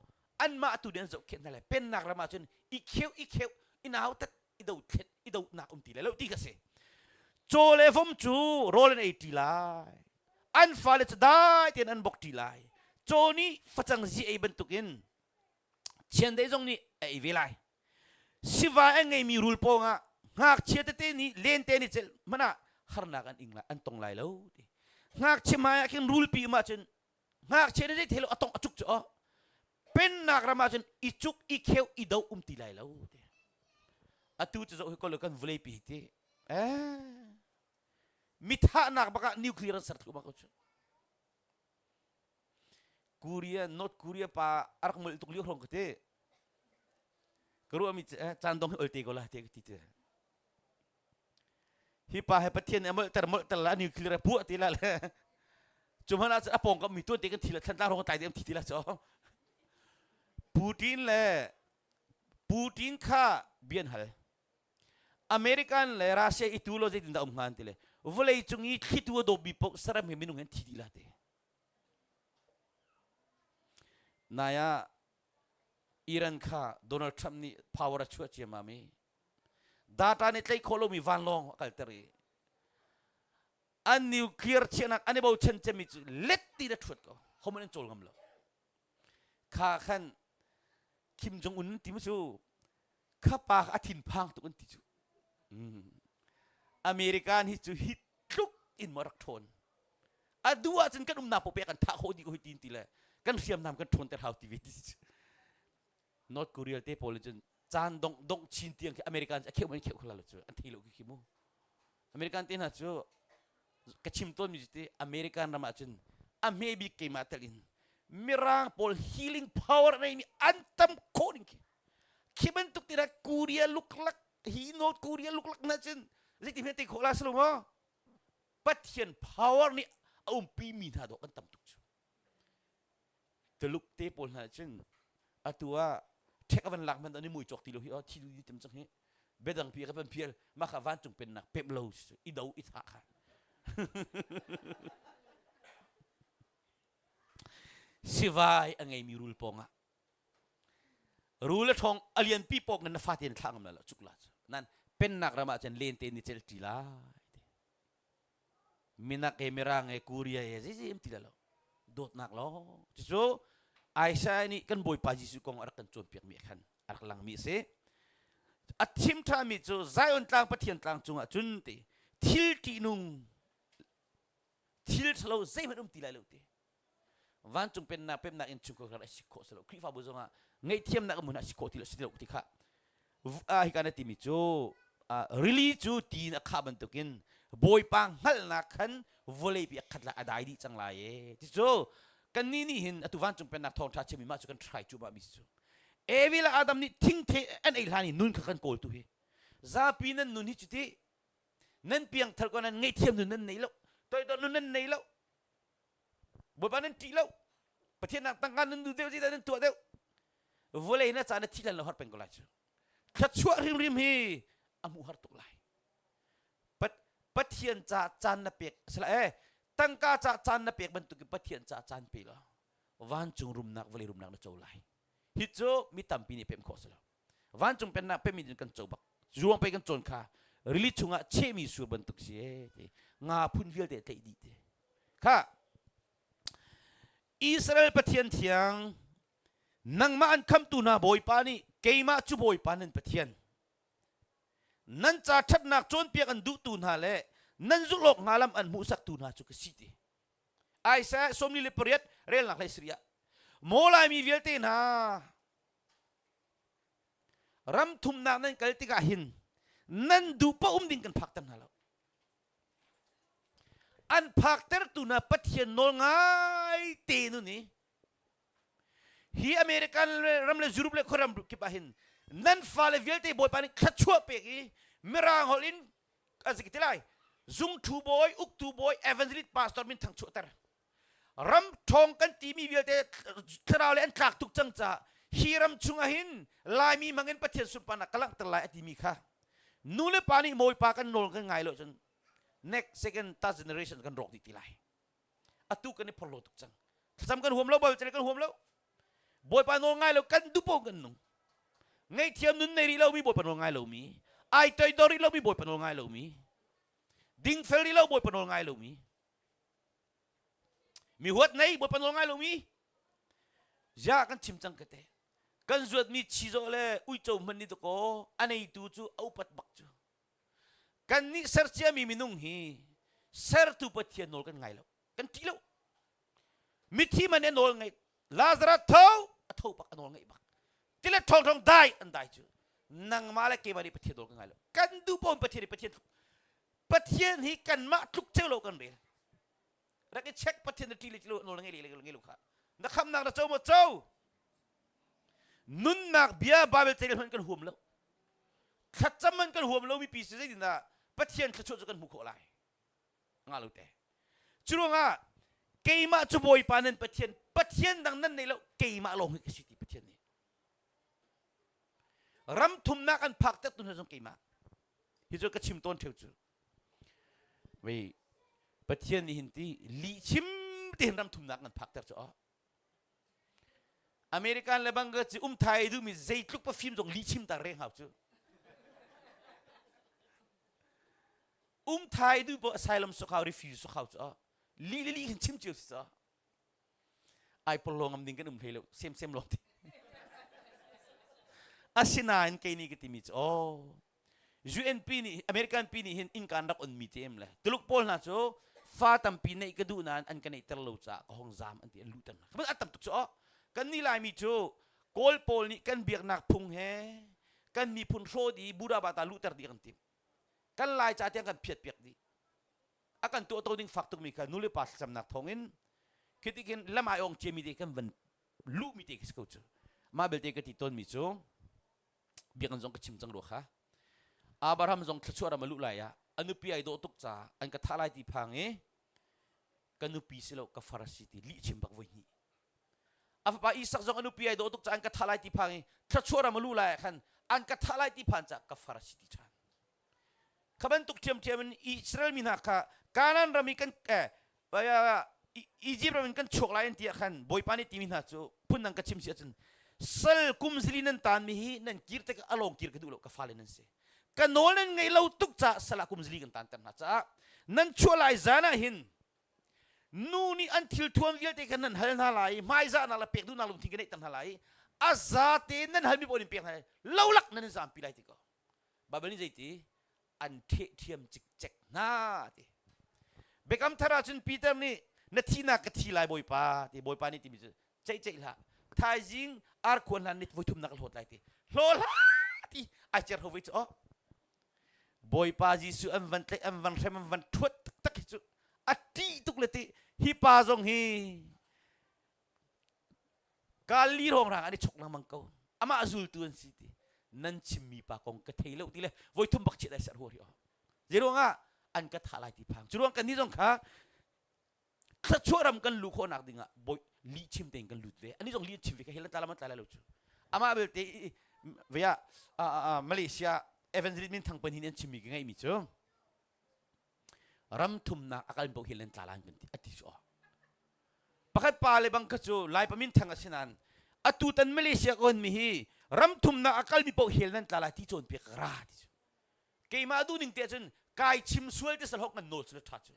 anmah tu nih an zohkhenh hna lai. Pennak ram ah cun i kheuh i kheuh i nautat i dothlet i dohnak um ti lai lo ti ka si. Caw le vom cu rawl an ei ṭi lai. An fale cu dai tein an bok ṭi lai. Caw nih facang zi ei bantukin chiandeih zong nih a ei ve lai. Sivai a ngeimi rul pawngah ngakchia tete nih lente an i celh hmanh ah harnak an ing lai, an tong lai lo ti. Ngakchia hmai ah khin rulpi um ahcun ngakchia nih zei thei lo a tong a cuk cu aw. Pennak ram ahcun i cuk i kheu i do um ti lai lo ti. Atu cu zoh hi ko kan vawleipi hi ti. Eh mithahnak bak ah nuclear an ser thluahmah ko cu. Korea North Korea pa a rak molh tuk lio hrawng ka ti. Ka ruahmi cu eh, caan dong hi olte ko la te ka ti te. Hi pa he Pathian nih a molhter molhter la nuclear a puah ti la le cu hmanh ah a pawngkam mi tuan te kan thi la thlan tlang hrawng tlai te an thi ti la cu. Putin le Putin kha bian hal. American le Russia i tu lo zeitin dah um hnga an ti le vawlei cung i thlitu a dawpmi paoh saram he minung he an thi dih la ti. Nai ah Iran kha Donald Trump nih power a chuah ciammam i data nih tlaih khawh lomi vanlawng a kalter i an nuclear chiahnak an i bochan cemmi cu let ti na ṭhuat ko homan an cawl ngam lo kha khan Kim Jong Un ti mu cu kha pa a thinphang tuk an ti cu American hi cu hi tluk in maw rak ṭhawn a duh ahcun kan umnak paoh pek kan thah khawh dih ko hi ti ti le kan hriamnam kan ṭhawn ter hau ti ve ti North Korea te pawl cun caan dong dong chin tiang khi American a kheuh man kheuh khala lo cu an thei lo khi khi mu American te hna cu ka chim tawn mi te American ram ah cun a hme bik keimah tel in mirang pawl healing power nei mi an tam khawh ning khi khi bantuk ti Korea luklak hi North Korea luklak na cun zeiti hme te khawh la silo maw Pathian power nih a umpi mi hna dawh kan tam tuk cu Tuluk te pawl hna cun atu ah ṭhek a van lak hmanh an i mui cawk ti lo hi oh thi du tim cang hi biadang pi ka van phial mah kha vancung pennak pemh lo i do i thah kha sivai a ngeimi rul pawngah rul a ṭhawng a lianpi pawng in na fate in thlah ngam la cuk la cu nan pennak ram ah cun lente ni cel ṭi lai minak he mirang he Korea he zizi am ti lo dawtnak lawng cucu Isaiah nih kan Bawipa Jesuh kong a rak kan cawnpiak mi khan a rak langmi a si a thim ṭhami cu Zion tlang Pathian tlang cungah cun ti thil ṭihnung thil ṭhalo zeihmanh um ti lai lo ti vancung pennak pemnak in chungkhar a si khawh si lo Khrihfabu zongah ngaihthiamnak a mun a si khawh ti lo si lo ti kha hika na timi cu rili cu ti in a khah bantukin Bawipa hngalhnak khan vawlei pi a khat lai a dai dih cang lai e ti cu kannih nih hin atu vancung pennak thawngṭha chimmi mah cu kan try cu mah mi cu Evi le Adam nih thingthe an ei hlan i nun kha kan kawl tu hi zapi nan nun hi cuti nan piangthar ko nan ngaihthiam nun nan nei lo toidor nun nan nei lo Bawipa nan ṭih lo. Pathian nak tangka nan duh deuh zeidah nan tuah deuh. Vawlei na ca na thi lan lo har peng ko lai cu. Thluachuah hrimhrim hi a hmuh har tuk lai. Pathian ca caan na pek sila eh tangka ca caan na pek bantuk in Pathian ca caan pe law vancung rumnak vawlei rumnak na co lai. Hi cu mi tampi nih pem khawh si lo. Vancung pennak pemi in kan co bak. Zuang pe kan cawn kha rili chungah chehmi sur bantuk si e ti nga phun vialte tlaih dih ti. Kha Israel Pathian thiang nangmah an khamtu hna Bawipa nih keimah cu Bawipa nan Pathian nan ca ṭhatnak cawnpiak an duhtu hna le nan zulh awk hnga lam an hmuhsaktu hna cu ka si ti. Isaiah 48 relnak hlei sariah Maw Laimi vialte hna ram thumnak nan kal tikah hin nan duh paoh um ding kan phakter hna lo. An phaktertu hna Pathian nawl ngai te nu nih hi American ram le Europe le khuaram kip ah hin nan fale vialte Bawipa nih thluachuah pek i mirang holh in an si ti lai zungthu bawi uktu bawi evangelist pastor min thang chuahter ram ṭhawng kan timi vialte thlarau le an tlak tuk cang caah hi ram chungah hin Laimi hmangin Pathian sunparnak ka langhter lai a timi kha nu le pa nih Bawipa kan nawl kan ngai lo cun next second third generation kan rawk dih ti lai atu kan i phorhlaw tuk cang thlacam kan huam lo Baibal kan huam lo Bawipa nawl ngai lo kan dupo kan nung ngaihthiam nun nei rih lomi Bawipa nawl ngai lomi ai toidor rih lomi Bawipa nawl ngai lomi dingfel rih lo Bawipa nawl ngai lomi. Mi huat nei Bawipa nawl ngai lomi. Ziah kan chim cang ka te. Kan zuatmi chizawh le uico hmanh nih dakaw a neitu cu a upat bak cu. Kan nih serciami minung hi sertu Pathian nawl kan ngai lo. Kan ṭih lo. Mithi man a nawl ngaih. Lazarus tho a tho bak a nawl ngaih bak. Tilet ṭhawng ṭhawng dai an dai cu. Nangmah le keimah nih Pathian nawl kan ngai lo. Kan duh paoh in Pathian nih Pathian Pathian hi kanmah tluk ceu lo kan rel. Rak i check Pathian na ṭih le ṭih lo nawl na ngei le ngei lo kha. Na khamnak na co maw co? Nunnak bia Bible carel hmanh kan huam lo. Thlacam hmanh kan huam lomi pi si zeitindah Pathian thluachuah cu kan hmuh khawh lai? Nga lo te. Cu ruangah keimah cu Bawipa nan Pathian, Pathian dang nan nei lo, keimah lawng hi ka si ti Pathian nih. Ram thumnak an phak ter tu hna zong keimah. Hi cu ka chim tawn theo cu. Wei Pathian nih hin ti lih chim te hin ram thumnak nan phak ter cu oh. American le bang cu um thai duhmi zeitluk pafim zong lih chim ta reng hau cu. Um thai duh po asylum sok hau refuse sok hau cu lih le lih hin chim cio si cu. Ai porlo ngam ding kan um hlei lo sem sem lawng ti. Asinain kei nih ka timi cu oh UNP nih American pi nih hin innkaan rak on mi te em le Tuluk pawl hna cu fa tampi neih ka duh nain an ka neihter lo caah ka hong zaam an ti an luhter hna. A tam tuk cu oh kan nih Laimi cu Kawl pawl nih kan biaknak phung he kan miphun hrawh dih Buddha bata luhter dih kan tim. Kan Lai ca tiang kan phiat piak dih. A kan tuahto ding fak tukmi kha nu le pa thlacamnak thawngin khi ti khin lam ai ong ciami te kan van luhmi te khi si ko cu. Mah belte ka ti tawnmi cu biakinn zong ka chim cang rua kha. Abraham zong thluachuah ram a luh lai ah a nupi ai dawh tuk caah an ka thah lai ti phang i ka nupi si lo ka far a si ti lih chim bak voi hnih. A fapa Isak zong a nupi ai dawh tuk caah an ka thah lai ti phang i thluachuah ram a luh lai ah khan an ka thah lai ti phan caah ka far a si ti ṭhan. Kha bantuk ṭhiamṭhiam in Israel mi hna kha Kanaan ram i kan eh, Egypt ram in kan chuak lai an ti ah khan Bawipa nih timi hna cu phundang ka chim si ahcun sal kum zili nan taanmi hi nan kir tikah a lawng kir ka duh lo ka fale nan si ka nawl nan ngei lo tuk caah sal ah kum zili kan taanter hna caah nan chuah lai zan ah hin nu nih an thil thuam vialte kha nan hal hna lai i hmaizahnak le pek duhnak lungthin ka neihter hna lai i a zate nan halmi paoh in pek hna lai lolak nan in zampi lai ti ko Baibal nih zeiti an ṭhehthiam cikcek hna ti. Biakam thar ahcun Peter nih na thihnak ka thi lai Bawipa ti Bawipa nih timi cu ceih ceih hlah thaizing arkhuan hlan nit voithum na ka hlawt lai ti hlaw hlah ti ai cer ho ve cu oh Bawipa Jesuh an van tlaih an van hrem an van ṭhuat taktak hi cu a ṭih tuk le ti hi pa zong hi Galilee hrawnghrang an i chok lengmang ko. Amah zultu an si ti. Nan chimmi pa kong ka thei lo ti le voithum bak chiat ai serh huar hi. Zeiruangah an ka thah lai ti phang. Cu ruang kan nih zong kha thluachuah ram kan luh khawhnak dingah bawi lih chim tein kan lut ve. Ani zong lih chim ve ka hel tla lam an tla lai lo cu. Amah belte via Malaysia evangelist min thang pan hin an chimmi ka ngeihmi cu ram thumnak a kal paoh hi nan tla lan kan ti a ti cu pakhat pa le bang kha cu Laipa min thang a si nain atu tan Malaysia ka mi hi ram thumnak a kalmi paoh hel nan tla lai ti cawnpiak ka ra ti cu keimah duh ning te cun kai chim sual te salhok nan nawl cu tha cu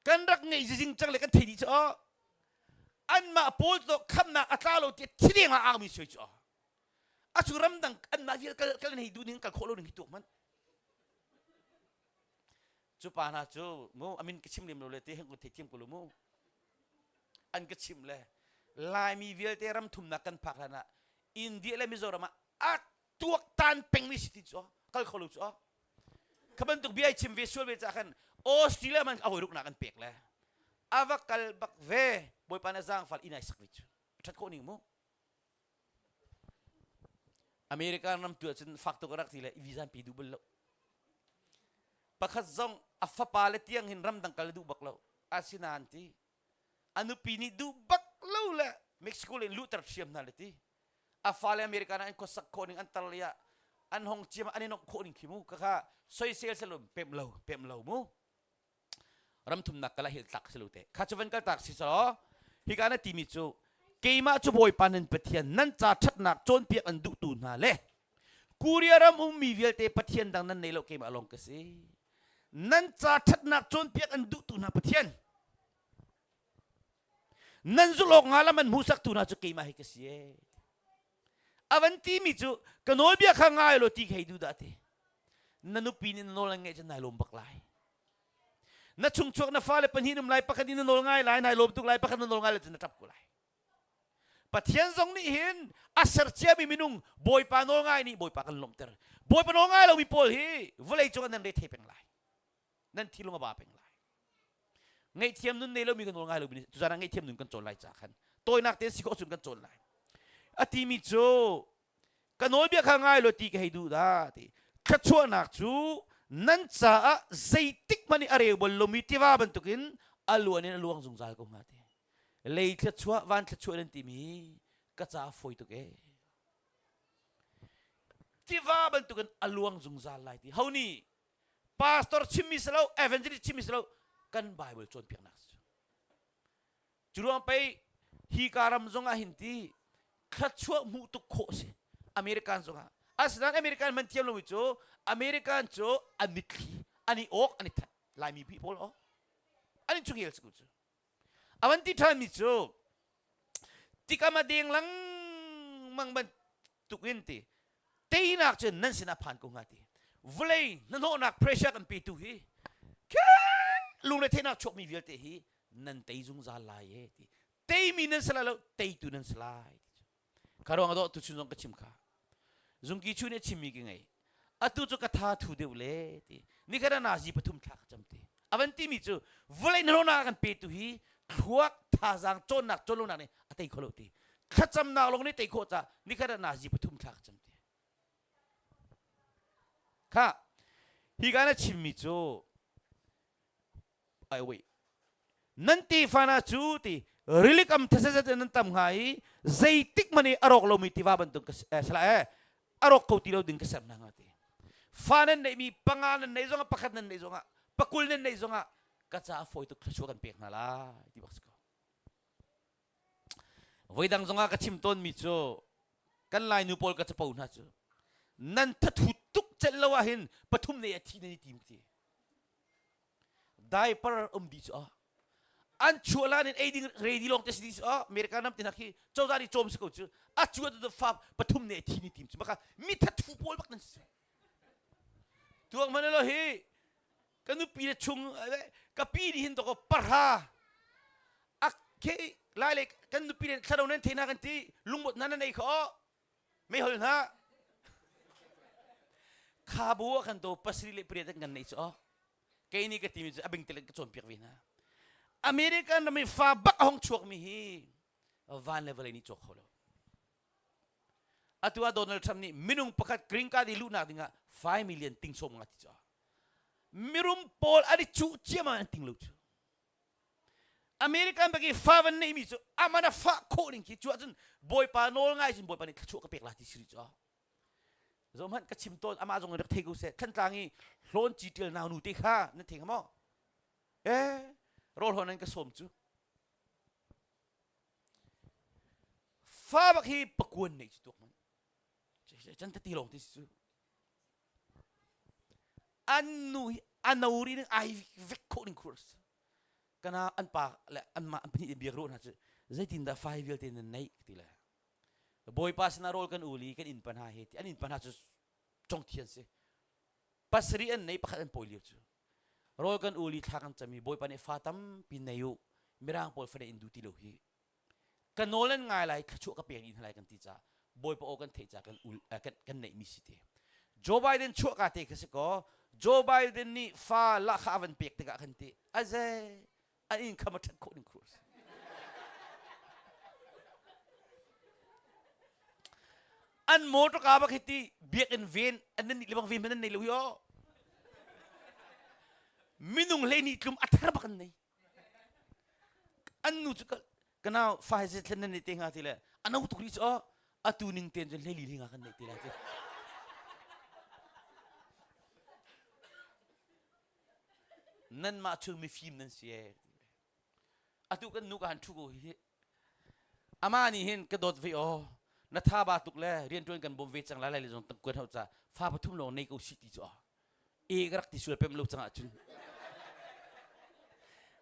kan rak ngei zizing cang le kan thei dih cu anmah pawl cu khamnak a tla lo ti thideng ah aumi soi cu a cu ramdang anmah vial kal kal hei duh ning kal khawh lo ning hi tuak hmanh cu pa hna cu mu amin ka chim lem lo le te heng ko thei thiam ko lo mu an ka chim le laimi vialte ram thumnak kan phak hlan ah India le Mizoram ah a tuak tan peng mi si ti cu kal kho lo cu kha bantuk bia chim ve sual ve ca khan Australia man a hoi ruknak an pek le ava kal bak ve bawipa na zaangfal inn ai sak ve cu that khawh ning mu American ram tu ahcun fak tuk a rak ti le visa an pe duh bal lo. Pakhat zong a fapa le tiang hin ramdang kal a duh bak lo. Asinain ti a nupi nih duh bak lo le Mexico le luhter thiam hna le ti. A fale American ah an khuasak khawh ning an tar le ah an hong ciam an i nomh khawh ning khi mu kha soisel selo pem lo pem lo mu. Ramthumnak kal ah hil tlak si lo te. Kha cu van kal tak si so hika na timi cu keimah cu Bawipa nan Pathian nan ca ṭhatnak cawnpiak an duhtu hna le Korea ram ummi vialte Pathian dang nan nei lo keimah lawng ka si. Nan ca ṭhatnak cawnpiak an duhtu hna Pathian. Nan zulh awk hnga lam an hmuhsaktu hna cu keimah hi ka si ee. A van timi cu ka nawlbia kha ngai law ti ka hei duh dah ti. Na nupi nih na nawl an ngaih cun nai lawm bak lai. Na chungchuak na fale pahnih um lai pakhat in na nawl ngai lai nai lawm tuk lai pakhat na nawl ngai lai cun na ṭap ko lai. Pathian zong nih hin a ser ciami minung Bawipa nawl ngai nih Bawipa kan lawmhter. Bawipa nawl ngai lomi pawl hi vawlei cung ah nan re thei peng lai. Nan thilung a ba peng lai. Ngaihthiam nun nei lomi kan nawl ngai lomi tuzan ah ngaihthiam nun kan cawn lai ca khan tawinak te si khawh cun kan cawn lai. A timi cu ka nawlbia kha ngai law ti ka hei duh dah ti. Thluachuahnak cu nan caah zeitik hmanh i a reu bal lomi tiva bantukin a luan in a luang zungzal ko hnga ti. Lei thluachuah van thluachuah nan timi ka ca fawi tuk ee. Tiva bantukin a luang zungzal lai ti. Ho nih pastor chimmi si lo, evangelist chimmi si lo, kan Bible cawnpiaknak si. Cu ruang pei hi ka ram zong ah hin ti thluachuah hmuh tuk khawh si. American zong ah. Asinain American man thiam lomi cu American cu an mitthli an i awk an i that. Laimi pawl aw. An in chungel si cu. A van ti ṭhanmi cu tikam a deng lengmang bantuk in ti teinak cu nan sinah phan ko hnga ti vawlei hnahnawhnak pressure kan petu hi lungretheihnak chuakmi vialte hi nan tei zungzal lai e ti teimi nan si lai lo teitu nan si lai Kha ruang ah tuchun zong ka chim kha. Zungki chu nih a chimmi ka ngei. Atu cu ka tha thu deuh le ti. Nikhat ah nazi pathum thla ka cam ti. A van timi cu vawlei hnahnawhnak a kan petu hi thluak thazaang cawnnak cawnlonak nih a tei kho lo ti. Thlacamnak lawng nih tei khawh caah nikhat ah nazi pathum thla ka cam ti. Kha hi ka na chimmi cu ai wait nan tefa hna cu ti rilikam thasazat in nan tam hnga i zeitik hmanh i a rawk lomi tiva bantuk ka eh, salah eh a rawk kho ti lo ding ka ser hna hnga ti fa nan neihmi panga nan neih zongah pakhat nan neih zongah pakul nan neih zongah ka caah fawi tuk thluachuah kan pek hna lai ti bak si ko Voidang zongah ka chim tawnmi cu kan Lainu pawl ka capo hna cu nan thathut tuk celh lo ahhin pathum nei a thi nan i tim ti. Diaper um dih cu ah an chuah lan in ei ding ready lawng te si dih cu ah America nam tinak hi cozah nih cawm si ko cu a cu a fa pathum ne a thi ni tim cu maka mi thathu pawl bak nan si. Tuang hmanh lo hi ka nupi le chung ka pi nih hin dawkaw pahra a ke lai le kan nupi le thlarau nan thei hna kan ti lungmot hna nan ei kho meihol hna kha bu ah kan to pasarih le pariat kan nei cu kei nih ka timi cu a bing te ka cawnpiak ve hna American ram i fa bak a hong chuak mi hi van le vawlei nih cawk kho lo Atu ah Donald Trump nih minung pakhat green card i luhnak dingah 5 million ting sawm nga ti cu. Mirum pawl an i cuh ciammam an ting lo cu. American bak i fa van neihmi cu aman a fah khawh ning khi cu ahcun Bawipa nawl ngai cun Bawipa nih thluachuah ka pek la ti si rih cu. Zohhmanh ka chim tawn amah zong in rak thei ko seh Thantlang i hlawn ci ṭial nau nu te kha nan thei hnga maw? Eh rawl hawn an ka sawm cu. Fa bak hi pakuan neih cu tuak man. Can ti lawng ti si cu. An nu hi a no ri ning ai vek khawh ning khur si. Kana an pa le an mah an pahnih biak ruah hna cu zeitin dah fa hi vialte nan neih ti le. Bawipa sinah rawl kan ul i kan inn pa hna he ti an inn pa hna cu congthian si. Pasarih an nei pakhat an pawi lio cu. Rawl kan ul i thla kan cam i Bawipa nih fa tampi nei u Mirang pawl fane in duh ti lo hi. Ka nawl an ngai lai thluachuah ka pek dih hna lai kan ti caah Bawipa aw kan theih caah kan ul eh, kan, kan neihmi si ti. Joe Biden chuah ka te kha si kaw Joe Biden nih fa lahkhah a van pek tikah khan ti aze an income a ṭhat khawh ning khur an motor ka bak hi ti biakinn ven an nan nih lebang ven hmanh an nei lo hi aw minung hlei ni tlum a thar bak an nei an nu cu ka nau fa he thlen nan nei te hnga ti le a no tuk rih cu aw atu ning ten cun hlei li hlei nga kan nei ti la ti Nanmah chung mifim nan si ee. Atu kan nu ka han ṭhu ko hi. Amah nih hin ka dawt ve aw. Na tha ba tuk le rianṭuan kan bawm ve cang lai lai le zong tangkuan hau ca fa pathum lawng nei ko si ti cu aw. E ka rak ti sual pem lo cang ahcun.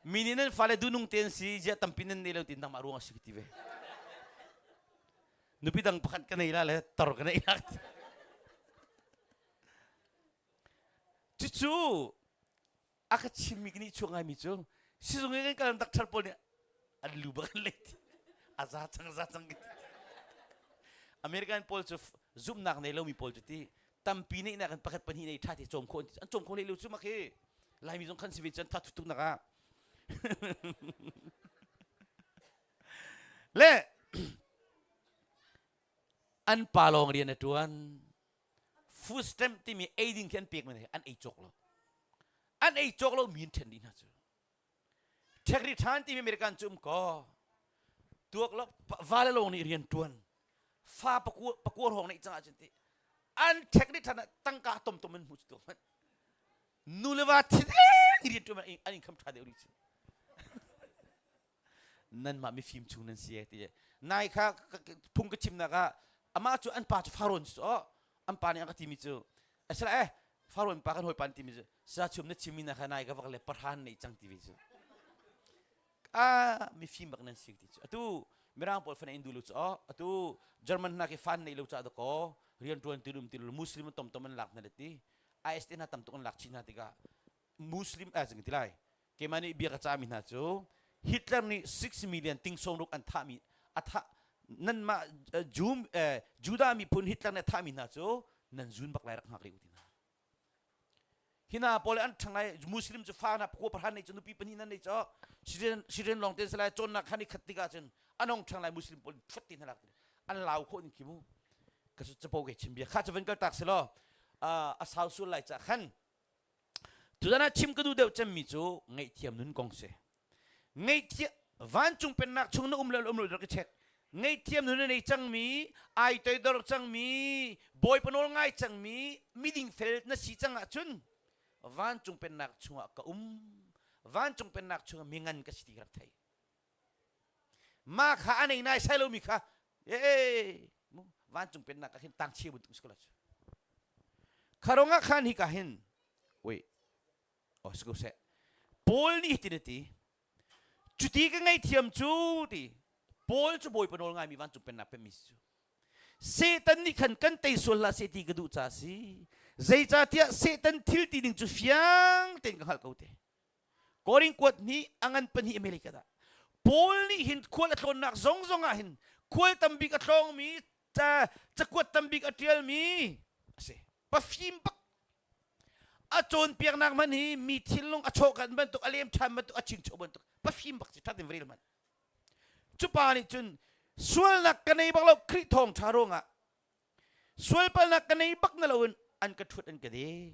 Mi nih nan fale duhnung te an si, ziah tampi nan nei lo ti nangmah ruang a si ka ti ve. Nupi dang pakhat ka nei la le tor ka nei la. Cucu a ka chimmi ka nih chuak ngaimi cu sizung i kan kal doctor pawl nih an lu bak an let a za cang za cang American pawl cu zumhnak nei lomi pawl cu ti tampi neih nak in pakhat pahnih nei tha te cawm khawh an cawm kho hlei lo cu mak hi Laimi zong khan si ve cun tha thut tuk nak ah le an pa lawng rian a tuan food stamp timi ei ding khi an pek men an ei cawk lo an ei cawk lo mi an ṭhen dih hna cu ṭhekri ṭhan timi American cu um ko tuak lo va le lawng nih rian ṭuan fa pakua pakua hrawng neih cang ahcun ti an ṭhekri ṭhan ah tangka tom tom in hmu cu tuak hmanh nu le va thi deng rian ṭuan an income ṭha deuh rih cu nanmah mifim chung nan si ti nai kha phung ka chimnak ah amah cu an pa cu Faraon cu oh an pa nih a ka timi cu asila eh Faraon pa kan hawipa an timi cu sa chum na chimmi na kha nai ka vak le pahran nei cang ti ve cu ah mifim bak nan si ti cu atu mirang pawl fan in du lu cu oh atu German hna khi fan nei lo cha da ko rian tuan ti lum ti lu muslim tom tom an lak na le ti IS te hna tam tuk an lak chin hna tikah Muslim eh zing ti lai keimah nih bia ka cahmi hna cu Hitler nih 6 million ting sawmruk an thahmi a thah nanmah Jew Judah miphun Hitler nih a thahmi hna cu nan zun bak lai rak hngak rih u ti hna hi hna pawl an ṭhang lai Muslim cu fa na pakua pahra nei cu nupi pahnih nan nei cu Syrian Syrian lawng te salai cawnnak khan i khat tikah cun an hong ṭhang lai Muslim pawl phuat ti hna lak an lau khawh ning khi mu ka capo ke chim bia kha cu van kal tak si law a sau sul lai ca khan Tuzan ah chim ka duh deuh cemmi cu ngaihthiam nun kong si. Ngaihthiam vancung pennak chung na um le um lo rak i check. Ngaihthiam nun a nei cangmi, ai toidor cangmi, Bawipa nawl ngai cangmi, miding fel na si cang ahcun vancung pennak chungah ka um. Vancung pennak chungah mi ngan ka si ti ka rak thei. Mah kha a nei nai sai lomi kha ee vancung pennak ah khin tangchia bantuk si ko la cu. Kharong ah khan hika hin wait oh si ko seh Paul nih hitin a ti cuti ka ngaihthiam cu ti Paul cu Bawipa nawl ngaimi vancung pennak pemmi si cu Satan nih khan kan tei sual hlah seh ti ka duh caah si zeicahtiah Satan thil ti ding cu fiang tein ka hngalh ko te Korin kuat nih a ngan pahnih America dah. Paul nih hin khual a tlawnnak zong zong ah hin khual tambik a tlawngmi cakuat tambik a ṭialmi a si. Pafim bak a cawnpiaknak hmanh hi mi thinlung a chawhkanh bantuk a lem ṭhan bantuk a chingcho bantuk pafim bak si ṭhat in rel hmanh. Cu pa nih cun sualnak ka nei bak lo Khrih thawngṭha ruangah sualpalnak ka nei bak na loin an ka ṭhut an ka den.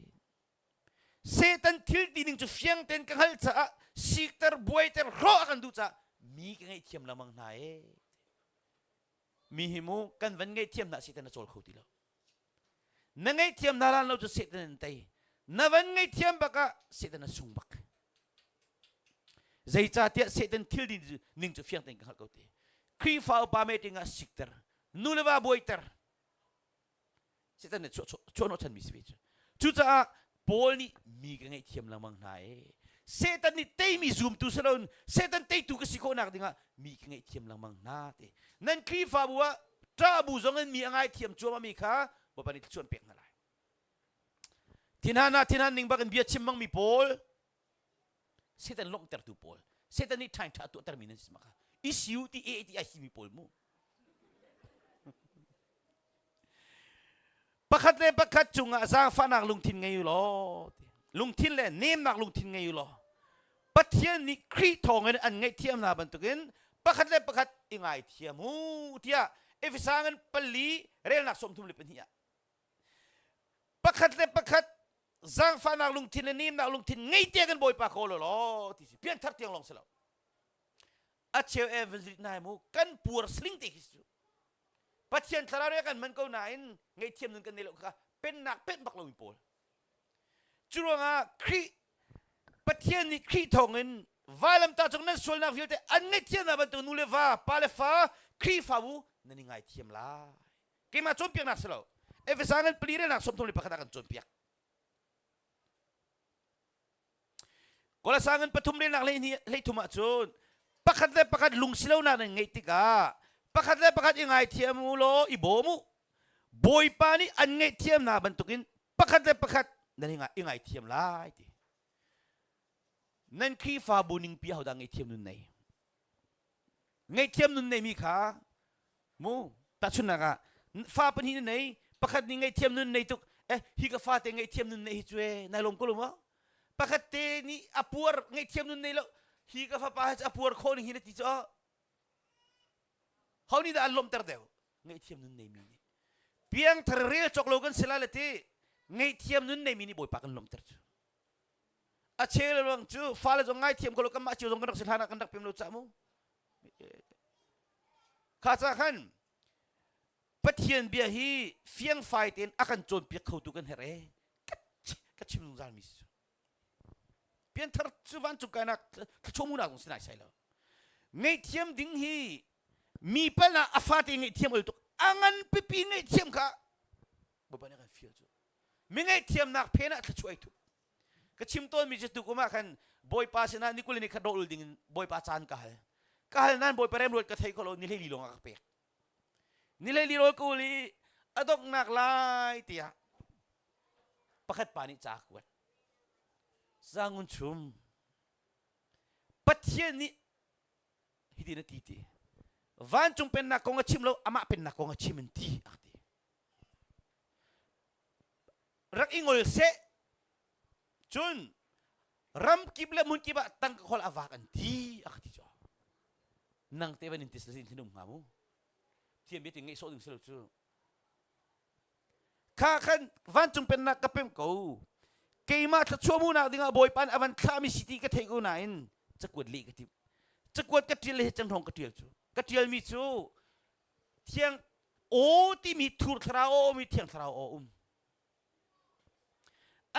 Satan thil ti ning cu fiang tein ka hngalh caah sikter buaiter hrawh a kan duh caah mi ka ngaihthiam lengmang hna ee. Mi hi mu kan van ngaihthiam hna Satan a cawl kho ti lo. Na ngaihthiam hna lan lo cu Satan an tei. Na van ngaihthiam bak ah Satan a sung bak. Zeicahtiah Satan thil ning cu fiang tein ka hngalh ko ti. Khrihfa upa meeting ah sikter, nu le va buaiter, Satan nih chuahhnawhchanmi si ve cu. Cucaah Paul nih mi ka ngaihthiam lengmang hna ee. Satan nih teimi zumtu si loin Satan teitu ka si khawhnak dingah mi ka ngaihthiam lengmang hna ti. Nan Khrihfabu ah ṭahbu zong in mi a ngaithiam cuahmahmi kha Bawipa nih thluachuah an pek hna lai. Thinhan ah thinhan ning bak in bia chim bangmi pawl Satan lawmhtertu pawl Satan nih ṭhain ṭha tuahtermi nan si maka issue ti e ti ai simi pawl mu Pakhat le pakhat cungah zaangfahnak lungthin ngei u law lungthin le nemnak lungthin ngei u law Pathian nih Khrih thawngin an ngaihthiam hna bantukin pakhat le pakhat i ngaithiam u tiah Efesa ngan pali relnak 32 ah pakhat le pakhat zaangfahnak lungthin le nemnak lungthin ngei te kan Bawipa kawl u law ti si pianthar tiang lawng si lo a cheu evangelist nai mu kan puar sling te khi su Pathian thlarau nih a kan hman ko nain ngaihthiam nun kan nei lo kha pennak penh bak lomi pawl. Cu ruangah Khrih Pathian nih Khrih thawngin vailamtah cung nan sualnak vialte an ngaihthiamnak bantuk nu le va, pa le fa, Khrihfabu nan i ngaithiam lai. Keimah cawnpiaknak si lo. Efesa ngan pali relnak 31 ah kan cawnpiak. Kolasa ngan pathum relnak hlei thum ahcun pakhat le pakhat lungsilonak nan ngeih tikah pakhat le pakhat i ngaithiam u law i bawm u. Bawipa nih an ngaihthiam hna bantukin pakhat le pakhat nan i ngaithiam lai ti. Nan Khrihfabu ningpi ahodah ngaihthiam nun nei? Ngaihthiam nun neimi kha mu tahchunhnak ah fa pahnih na nei pakhat nih ngaihthiam nun nei tuk eh hi ka fate ngaihthiam nun nei hi cu e nai lawm ko lo maw pakhat te nih a puar ngaihthiam nun nei lo hi ka fapa hi cu a puar khawh ning hi na ti cu ho nih dah an lawmhter deuh ngaihthiam nun neimi nih piangthar rel cawk lo kan si lai le ti ngaihthiam nun neimi nih bawipa kan lawmhter cu a cheu ruang cu fale zong ngaithiam ko lo kanmah cio zong kan rak si hlan ah kan rak pem lo cah mu kha ca khan Pathian bia hi fiangfai tein a kan cawnpiak khotu kan herh e ka chim zungzal mi cu pianthar cu vancung kainak thluachuah zong si nai sai lo ngaihthiam ding hi mi pal ah a fate ngaihthiam ol tuk a ngan pipi ngaihthiam kha Bawipa nih a kan fial cu mi ngaihthiamnak phen ah thluachuah ai thup ka chim tawnmi cu tukum ah khan bawipa sinah ni kul ni khat rawlul ding in bawipa caan ka hal ka hal nain bawipa remruat ka thei kho lo ni hlei li lawng ah ka pek ni hlei li rawl ka ul i a donghnak lai tiah pakhat pa nih ca a kuat sangun chum Pathian nih hitin a ti ti vancung pennak kong a chim lo amah pennak kong a chim in ti a ti rak i ngol seh cun ram kip le hmun kip ah tangka khawl a vak an ti a ka ti cu nang te van in tis le in um hnga mu thiam bia ti ngeih sawh ding si lo cu kha khan vancung pennak ka pem ko keimah thluachuah munak dingah bawipa nih a van thlahmi si ti ka thei ko nain cakuat leh ka tim cakuat ka ṭial le cang hrawng ka ṭial cu ka ṭialmi cu thiang aw timi thur thlarau aw mi thiang thlarau aw um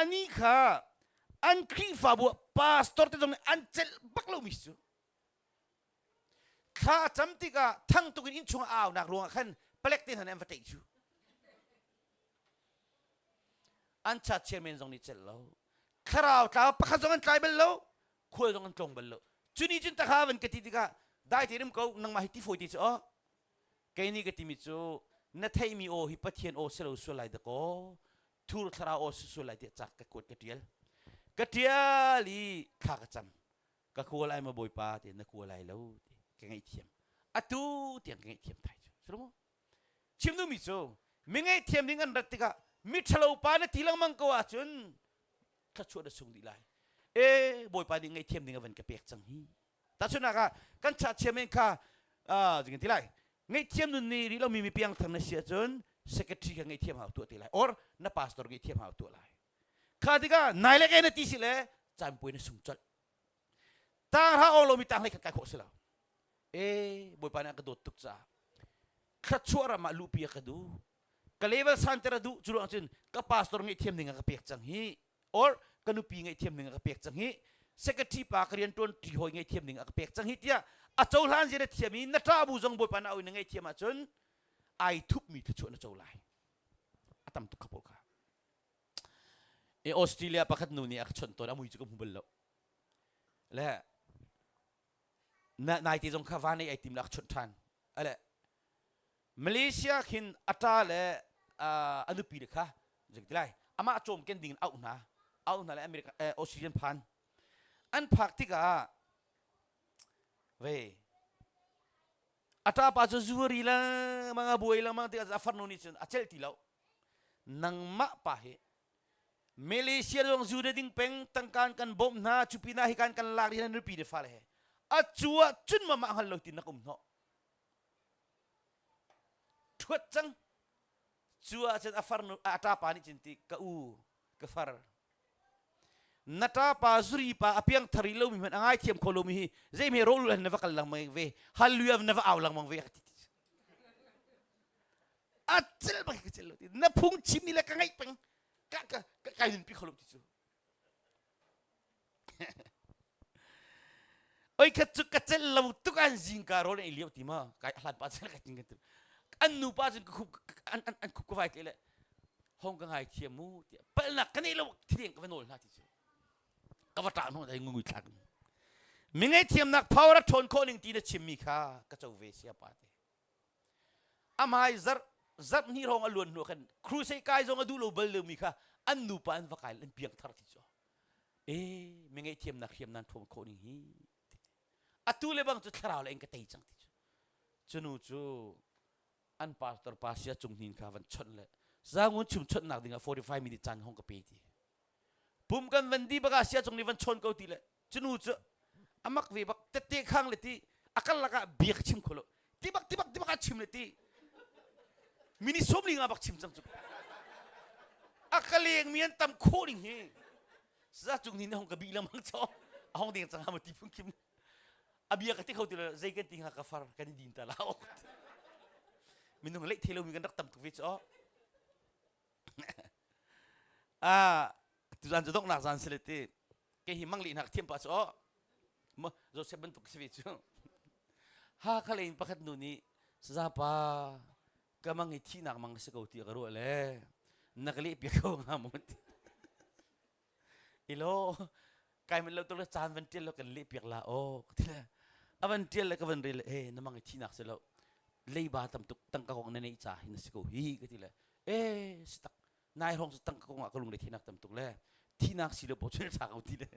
ani kha an Khrihfabu ah pastor te zong nih an celh bak lomi cu thla a cam tikah thang tuk in innchung a aunak ruangah khan palek te hna nih an va tlaih cu an cha chairman zong nih celh lo thlarau tlau pakhat zong an tlai bal lo khual zong an tlawng bal lo cuni cun takha van ka ti tikah dai te rim ko nangmah hi ti fawi ti cu oh kei nih ka timi cu na theihmi aw hi Pathian aw si lo sual lai dakaw thur thlarau aw si sual lai tiah cak ka kuat ka tial ka tial i thla ka cam ka kua lai ma bawipa ti na kua lai lo ti ka ngaihthiam atu tiang ka ngaihthiam thai cu silo chim duhmi cu mi ngaihthiam ding an rat tikah mi ṭhalo pa na ti lengmang ko ahcun thluachuah na sung dih lai e bawipa nih ngaihthiam ding a van ka pek cang hi tahchunhnak ah kan cha chiam in kha zingin ti lai ngaihthiam nun ni rih lomi mi piangthar na si ahcun secretary kha ngaihthiam hau tuah te lai or na pastor ngaihthiam hau tuah lai kha tikah nai le na ti si le caan puai na sung colh tang ra ong lomi tang hlei khat kai khawh si lo e bawipa nih a ka dawt tuk caah thluachuah ram ah luhpi a ka duh ka level santer a duh cu ruang cun ka pastor ngaihthiam ding a ka pek cang hi or ka nupi ngaihthiam ding a ka pek cang hi secretary pa ka rian tuan ṭi hawi ngaihthiam ding a ka pek cang hi tiah a cohlan zia na thiam i na ṭah bu zong bawipa na au in na ngaihthiam ahcun ai thupmi thluachuah na co lai a tam tuk kha pawl kha e Australia pakhat nu nih a ka chawnh tawn a mui cu ka hmu bal lo le na nai te zong kha van ei ai tim la ka chawnh ṭhan ale Malaysia khin a ṭa le a nupi le kha ti lai amah cawmken ding in auh hna auh hna le America eh, Australian phan an phak tikah ve a ṭapa cu zuari lengmang a buai lengmang tikah a farnu nih cun a celh ti lo nangmah pa hi Malaysia zong zu na ding peng tangkaan kan bawmh hna cu pinah hi kan kan lak dih na nupi le fale he a cu ah cun mah hngal lo tin na um hnawh ṭhuat cang cu ahcun a farnu a ṭapa nih cun ti ka u ka far na ṭapa zuri pa a piangthar rih lomi hmanh a ngaithiam kho lomi hi zeihme rawlul na va kal lengmang ve hallelujah na va au lengmang ve a cel bak ka cel lo ti na phung chim ni le ka ngaih peng ka ka kai nunpi kho lo ti cu Oi khat cu ka cel lo tuk an zingka rawl an i lio ti ma kai hlan pa cel ka ting kan an nu pa cun ka khup an an an khup ka vai tle le hong ka ngai thiam mu tiah palnak ka nei lo thideng ka va nawl hna ti cu. Ka va ṭah hnawh dai ngui thlak. Mi ngaihthiamnak power a ṭhawn khawh ning ti na chimmi kha ka co ve sia pa te. Amai zarh zarh hnih hrawng a luan hnu khan crusade kai zong a duh lo bal lomi kha an nupa an va kai an piang thar ti cu. E mi ngaihthiamnak hriam nan ṭhawn khawh ning hi. Atu le bang cu thlarau le in ka tei cang ti cu. Cunu cu an pastor pa sia cung hnin kha van chawnh le zangun chum chawnhnak dingah 45 minute caan hong ka pe ti pum kan van di baka sia cung nih van chawn ko ti le cunu cu amak ve bak tette khang le ti akal lakah bia ka chim kholo tibak tibak tibak a chim le ti mini som li nga bak chim cang cu a ka leng mi an tam kho ding hi za cung ni hong ka bi lamang cho a hong deng cang ha ma ti phung kim a bia ka ti kho ti lo zei kan ti hnga ka far kan i din ta la minung leih thei lomi kan rak tam tuk ve cu ah tuzan cu donghnak zan si le ti ke hi mang lihnak thiam pa cu oh ma Joseph bantuk si ve cu ha kha lein pakhat nu nih saza pa ka mang i thihnak mang si ko ti ka ruah le na ka leh piak ko hnga mu ti ilo kai men lo tuk le caan van tial lo kan leh piak la aw ka ti le a van tial le ka van rel e na mang i thinak si lo leiba tam tuk tangka kong na neih ca hi na si ko hi ka ti le e si tak nai hrawng cu tangka kong ah ka lungre thinak tam tuk le thinak si lo po chul tha ko ti le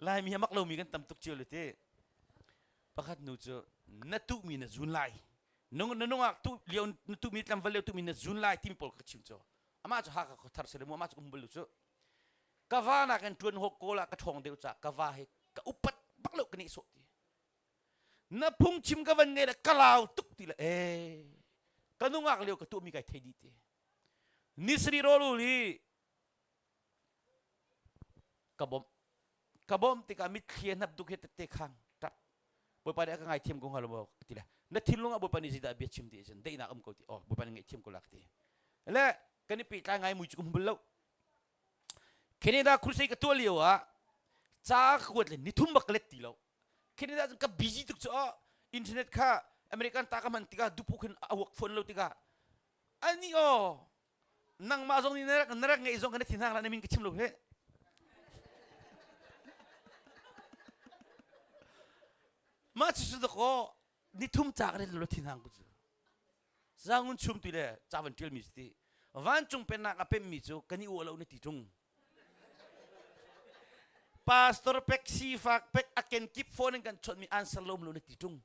Laimi a mak lomi kan tam tuk cio le ti pakhat nu cu na tuhmi na zun lai nung na nungak tu lio na tuhmi tlangval lio tuhmi na zun lai timi pawl ka chim cu amah cu Hakha khuathar si le mu amah cu um bal lu cu ka va nakin ṭuan hawk kawl ah ka ṭhawng deuh ca ka va he ka upat bak lo ka nih sawh ti na phungchim ka van ngei le ka lau tuk ti le ee ka nungak lio ka tuahmi kai thei dih ti nisri rawlul hi ka bawmh ka bawmh tikah mitthli a hnap duk he tette khang ṭap Bawipa nih a ka ngaithiam ko hnga lo maw ti le na thinlung ah Bawipa nih zeidah bia chim ti cun daihnak um ko ti oh Bawipa nih ngaihthiam ko la ka ti le kan i pehtlai ngai mui cu ka hmu bal lo Canada crusade ka tuah lio ah ca ka kuat le nithum bak ka let ti lo Canada cun ka busy tuk cu oh internet kha American ta ka hman tikah dupu khin a work phone lo tikah ani oh nangmah zong nih na rak na rak ngeih zong kan thin hang la na min ka chim lo he mah cu cu dakaw nithum ca ka lo thin hang ku cu zangun chum ti le ca van tial mi si ti vancung pennak a pem mi cu kan i uah lo na ti tung pastor pek sifak pek a kenkip phone in kan chawnh mi answer lo lo na ti tung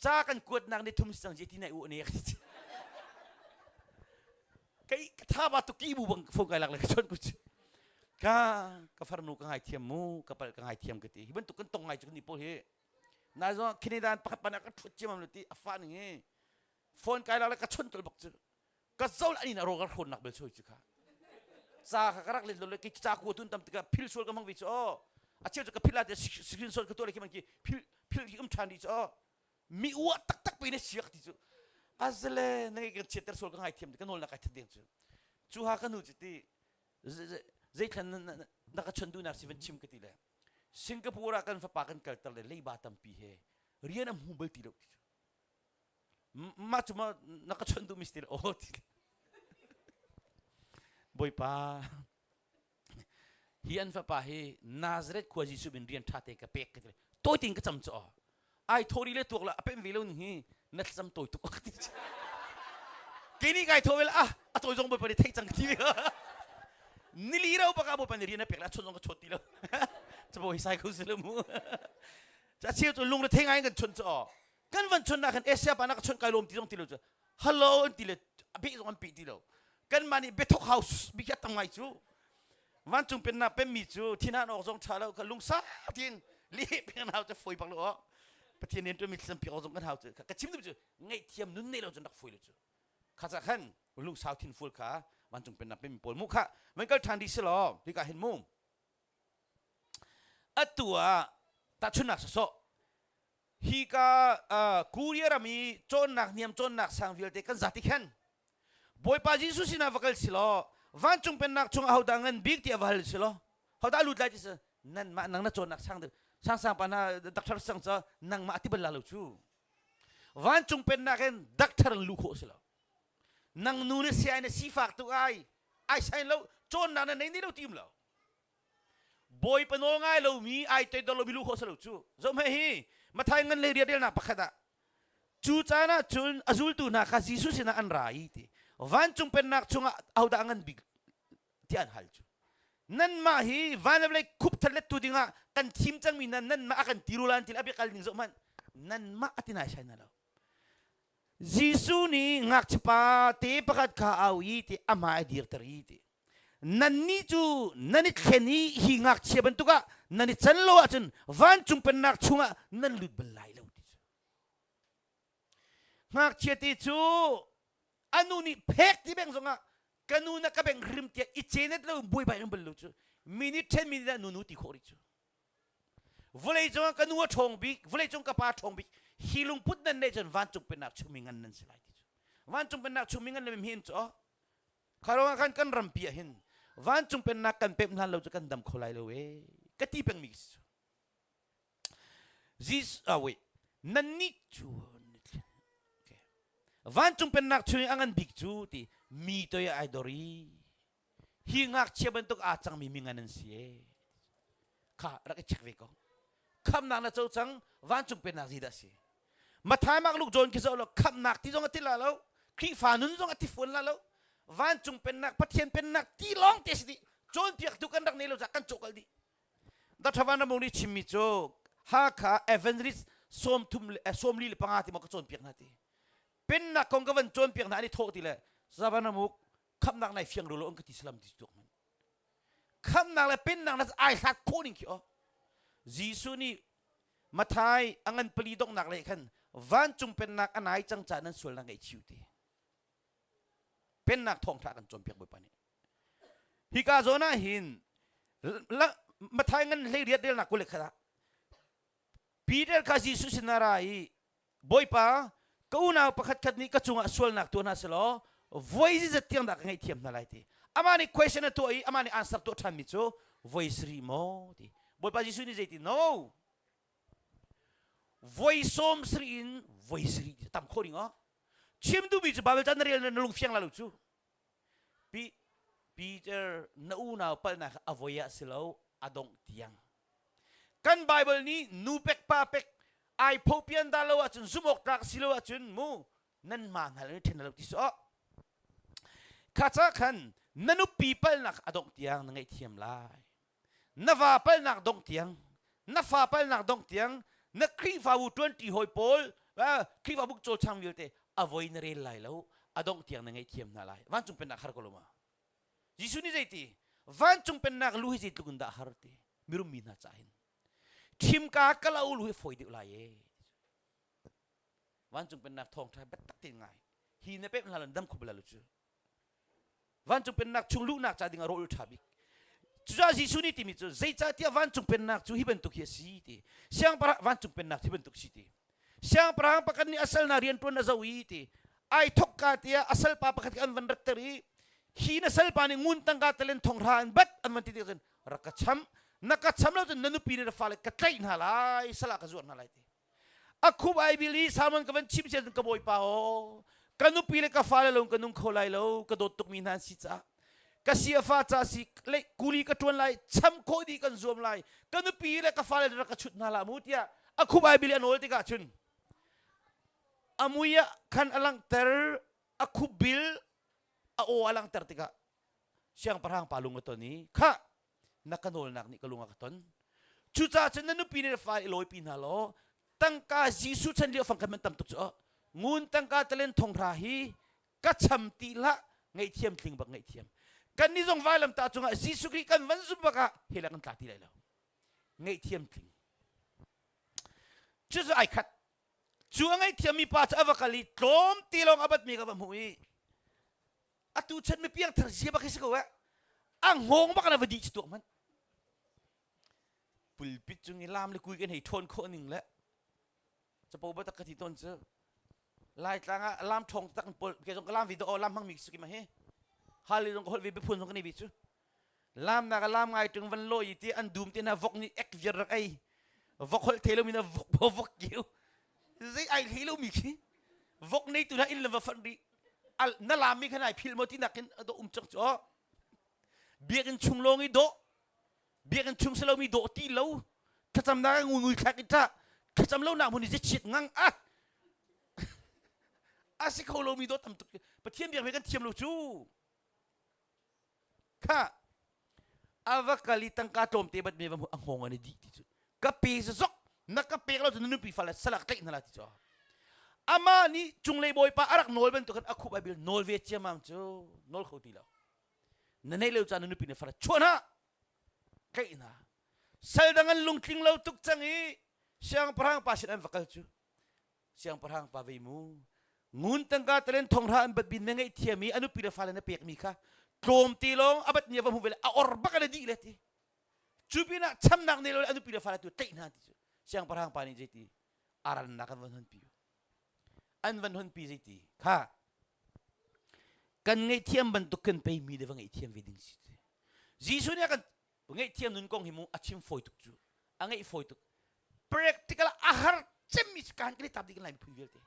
ca kan kuatnak ni thum si cang je ti nai u ne kai ka tha ba tu ki bu bang phone kai lak le ka chon ku ka ka farnu ka ngai thiam mu ka pal ka ngai thiam ka ti hi bantuk kan tong ngai chu ni pawl hi na zo Canada pakhat pana ka thut chiam lo ti a fa ning hi phone kai lak le ka chon tol bak chu ka zol ani na ro ka hron nak bel choi chu kha ca kha ka rak let lo le ki ca ku tun tam tika phil sual ka mang vi chu o a cheu chu ka phil la te screenshot ka to le khi man ki phil phil hi um than di chu o mi ua taktak pe ne siak ti chu azle na ngai kan chiat ter sual ka ngai thiam ka nol na kai that ding chu chu ha ka nu chu ti zeithlan na ka chon du nak si van chim ka ti le Singapore ah kan fapa kan kalter le leiba tampi he rian a hmu bal ti lo ti chu mah cu ma na ka chawnh duh mi si aw ti Bawipa hi an fapa hi Nazareth khua Jesuh min rian ṭha te ka pek ka ti tawi tein ka cam cu aw ai thori le tuak la a pem ve lo ning hi na thlacam tawi tuk ka ti kei nih kai thaw ve ah a tawi zong Bawipa nih theih cang ka ti nili ro baka Bawipa nih rian a pek la chawnh zong ka chawt ti lo cabo hi sai ko si lo mu a cheu cu lungre thei ngai kan chawnh cu aw kan van chawnh ah khan Asia pa na ka chawnh kai lawm ti zong ti lo cu hello an ti le a beh zong an peh ti lo kanmah nih biathok house bi khi tam ngai cu vancung pennak pemmi cu thinhan awk zong ṭha lo kha lungsa tiin leh peng hau cu fawi bak lo aw Pathian rian ṭuanmi thlacam piak awk zong kan hau cu ka chim duh cu ngaihthiam nun nei lo cun rak fawi lo cu kha ca khan lungsau thinfual kha vancung pennak pemmi pawl mu kha van kal ṭhan dih si law hika hin mu atu ah tahchunnak sawsawh hi ka Korea ram i cawnnak niam cawnnak sang vialte kan zati khan Bawipa Jesuh sinah va kal si law vancung pennak chung ahodah ngan bik tiah va hal si law hodah lut lai ti si nanmah nang na cawnnak sang sang sang pa na doctor sang ca nangmah ti bal la lo cu vancung pennak in doctor in lu khawh si lo nang nu na sia na sifak tuk ai ai sai lo. Cawnnak na nei nei lo ti um lo. Bawipa nawl ngai lomi ai toidor lomi lu khawh si lo cu. Zohhmanh hi Mathai ngan le rianrelnak pakhat ah cu caan ah cun a zultu hna kha Jesuh sinah an ra i ti vancung pennak chungah ahodah a ngan bik tiah an hal cu. Nanmah hi van le vawlei khup that lettu dingah kan thim cangmi hna nanmah a kan ti rul an ti le a biakal ning zohhmanh nanmah a ti nai sai na lo. Jesuh nih ngakchiapa te pakhat kha a au i ti a hmai a dirter i ti nannih cu nan i thlen i hi ngakchia bantuk ah nan i can lo ahcun vancung pennak chungah nan lut bal lai lo ti cu. Ngakchia te cu a nu nih phek ti beng zongah ka nu na ka beng hrim tiah i cenet lo buaibai in bal lo cu minute 10 minute ah nu nu ti khawh rih cu. Vawlei cungah ka nu a ṭhawng bik, vawlei cung ka pa a ṭhawng bik, hi lungput nan neih cun vancung pennak chungmi ngan nan si lai ti cu. Vancung pennak chungmi ngan le mi cu kha ruangah khan kan rampi ah hin vancung pennak kan pemh hlan lo cu kan dam kho lai lo ee ka ti pengmi si cu. Jesus, ah wait, nannih cu okay. Vancung pennak chung i a ngan bik cu ti mi toi ai dor i hi ngakchia bantuk aa cangmi mi ngan an si ee kha rak i check ve ko khamnak na co cang vancung pennak zeidah si Mathai Mark Luke John khi zoh lo khamnak ti zong a ti la lo Khrihfa nun zong a ti fawn la lo vancung pennak Pathian pennak ti lawng te si dih cawnpiaktu kan rak nei lo cah kan cawhkal dih Dr. Van Ramung nih chimmi cu Hakha Evangelist sawmthum le 45 le panga ti maw ka cawnpiak hna ti pennak kong ka van cawnpiak hna an i thawh ti le Zavan Ramuk khamnak nai fiang lo an ka ti salam ti tuak man khamnak le pennak na ai hlat khawh ning khi o Jesuh nih Mathai a ngan pali donghnak le khan vancung pennak a nai cang ca nan sualnak ngaihchiu ti pennak thawngtha kan cawnpiak Bawipa nih hika zawn ah hin Mathai ngan hlei riat relnak kul le khat ah Peter kha Jesuh sin a ra i Bawipa, ka unau pakhatkhat nih ka cungah sualnak tuah hna selaw voi zizat tiang dah ka ngaihthiam hna lai ti. Amah nih question a tuah i amah nih answer tuah ṭhanmi cu voi sarih maw ti. Bawipa Jesuh nih zeiti no. Voi sawm sarih in voi sarih ti tam khawh ding aw. Chim duhmi cu Bible ca na rel na lung fiang la lo cu. Pi Peter na unau palhnak a voi ah si lo a dongh tiang. Kan Bible nih nu pek pa pek ai pho pian dah lo ahcun zumh awk tlak si lo ahcun mu nan ma hngal in ṭhen lo ti sawh. Kha ca khan na nupi palnak a dongh tiang na ngaihthiam lai. Na va palnak dongh tiang, na fa palnak dongh tiang, na Khrihfabu ṭuanṭi hawi pawl, Khrihfabu cawlchang vialte a voi na rel lai lo, a dongh tiang na ngaihthiam hna lai. Vancung pennak har ko lo ma? Jesuh nih zeiti? Vancung pennak lu hi zeitluk in dah har ti? Mirum mi hna ca hin. Thimka kala u lu hi fawi deuh lai e. Vancung pennak thawngṭha biatak tein ngai. Hi na pemh hna lo dam kho bal lo cu. Vancung pennak chung luhnak ca ding ah rawl ṭha bik. Cucaah Jesuh nih timi cu zeicahtiah vancung pennak cu hi bantuk hi a si ti. Siangpahrang vancung pennak hi bantuk si ti. Siangpahrang pakhat nih a sal hna rianṭuan a zoh i ti. Ai thokka tiah a salpa pakhat an van ratter i hi na salpa nih ngun tangka talen thong hra in bat an van ti tik cun rak ka cham na ka cham lo cun na nupi le na fale ka tlaih hna lai sal ah ka zuar hna lai ti. A khup ai bil i Salmon ka van chim sia ka bawipa aw ka nupi le ka fale lawng ka nung kho lai lo ka dawt tukmi hna an si caah ka si a fa ca si le kuli ka ṭuan lai cham khawh dih kan zuam lai ka nupi le ka fale rak ka chut hna la mu tiah a khup ai bil i a nawl tikah cun a mui ah khan a langhter a khup bil a aw a langhter tikah siangpahrang pa lung a ton i khah na ka nawlnak nih ka lung a ka ton cucaah cun na nupi le fa i lawipi hna law tangka Jesuh chan lio fang khan man tam tuk cu ngun tangka talen thonghra hi ka cham ti hlah ngaihthiam tling bak ngaihthiam kan ni zong vailam ta cungah Jesuh Khrih kan van zum bak ah hela kan tla ti lai lo ngaihthiam tling cucu ai khat cu a ngaihthiam mi pa cu a va kal i tlawm te lawng a bat mi ka va hmuh i atu chan mi piangthar zia bak hi si ko eh a ngong bak na va dih chi tuak man pulpit cung i lam le kui kan hei ṭhawn khawh ning le capo ba tak ka ti tawn cu laitlang ah lam ṭhawng tak pol ke zong ka lam vi do lam hmang mi si ma hi hal zong ka holh ve biphun zong ka nei vi cu lam nak lam ngai tung van loi ti an dum te na vok ni ek viar rak ei vok holh the lo mi na vok bo vok kiu zei ai thei lo mi khi vok nei tu na in le va fan ri al na lam mi khan ai phil mo ti nakin do um chang chu. Biakinn chung lawng i dawh, biakinn chung si lomi dawh ti lo, thlacamnak ah ngui thlak i ṭah, thlacam lonak hmun i chiat ngang ah a si kho lomi dawh tam tuk. Pathian biak kan thiam lo cu. Kha a va kal i tangka tlawmte bat me va hmu a hngawng an i dih ti cu. Ka pe zok na ka pek lo cu na nupi fale salak tlaih hna la ti cu. Amah nih cunglei bawipa a rak nawl bantuk khan a khup ai bil nawl ve ciammam cu nawl kho ti lo. Na neih lio caan na nupi na fale chuah hna tlaih hna. Sal dang an lungtling lo tuk cang i siangpahrang pa sin an va kal cu siangpahrang pa vei mu ngun tangka talen thonghra an bat bin na ngeih thiam i a nupi le fale na pekmi kha tlawmte lawng a bat mi a va hmu ve le a or bak an dih le ti cu pinah chamnak nei lo le a nupi le fale tu tlaih hna ti cu siangpahrang pa nih zeiti arannak an van honpi an van honpi zeiti kha kan ngaihthiam bantuk kan pei mi le va ngaihthiam ve ding si Jesuh nih a kan ngaihthiam nun kong hi mu a chim fawi tuk cu a ngeih fawi tuk practical a har cemmi cu kan kan i tap dih kan lai miphun vialte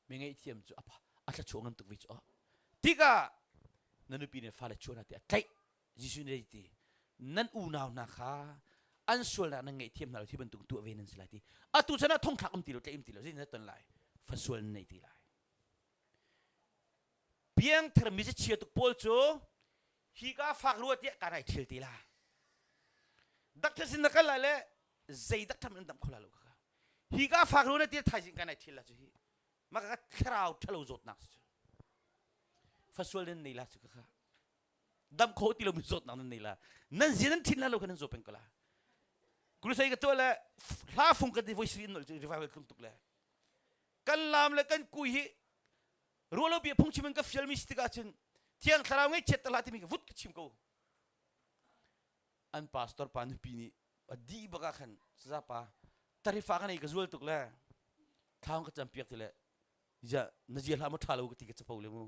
mi ngaihthiam cu a thlachuah ngan tuk ve cu tikah na nupi ne fale chuah na ti a tlaih Jesuh nih ti nan unau hna kha an sualnak nan ngaihthiam hna lo hi bantuk tuah ve nan si lai ti atu chan ah thongthlak um ti lo tlaih um ti lo zeitin ton lai fasual nan nei ti lai Piangthar mi chia tuk pawl cu hi ka fak rua tiah ka rai thil ti la. Doctor sin na kal lai le zei doctor an dam kho la lo ka. Hi ka fak rua na ti thaizing ka nai thil la cu hi. Ma ka thlarau thalo zawtnak cu. Fasual nan nei la cu ka. Dam kho ti lo mi zawtnak nan nei la. Nan zia nan thin la lo kha nan zaw peng ko la. Crusade ka tuah le hla fung ka ti voi sri in revival tlung tuk le. Kan lam le kan kui hi rualo bia phungchim in ka fialmi si tikah cun thiang thlarau ngaihchiat hlah timi ka vut ka chim ko an pastor pa nupi nih a dih bak ah khan saza pa tarifa ka nei ka zual tuk le thlang ka cam piak ti le ya na zia hlah maw tha lo ka ti ka capo le mu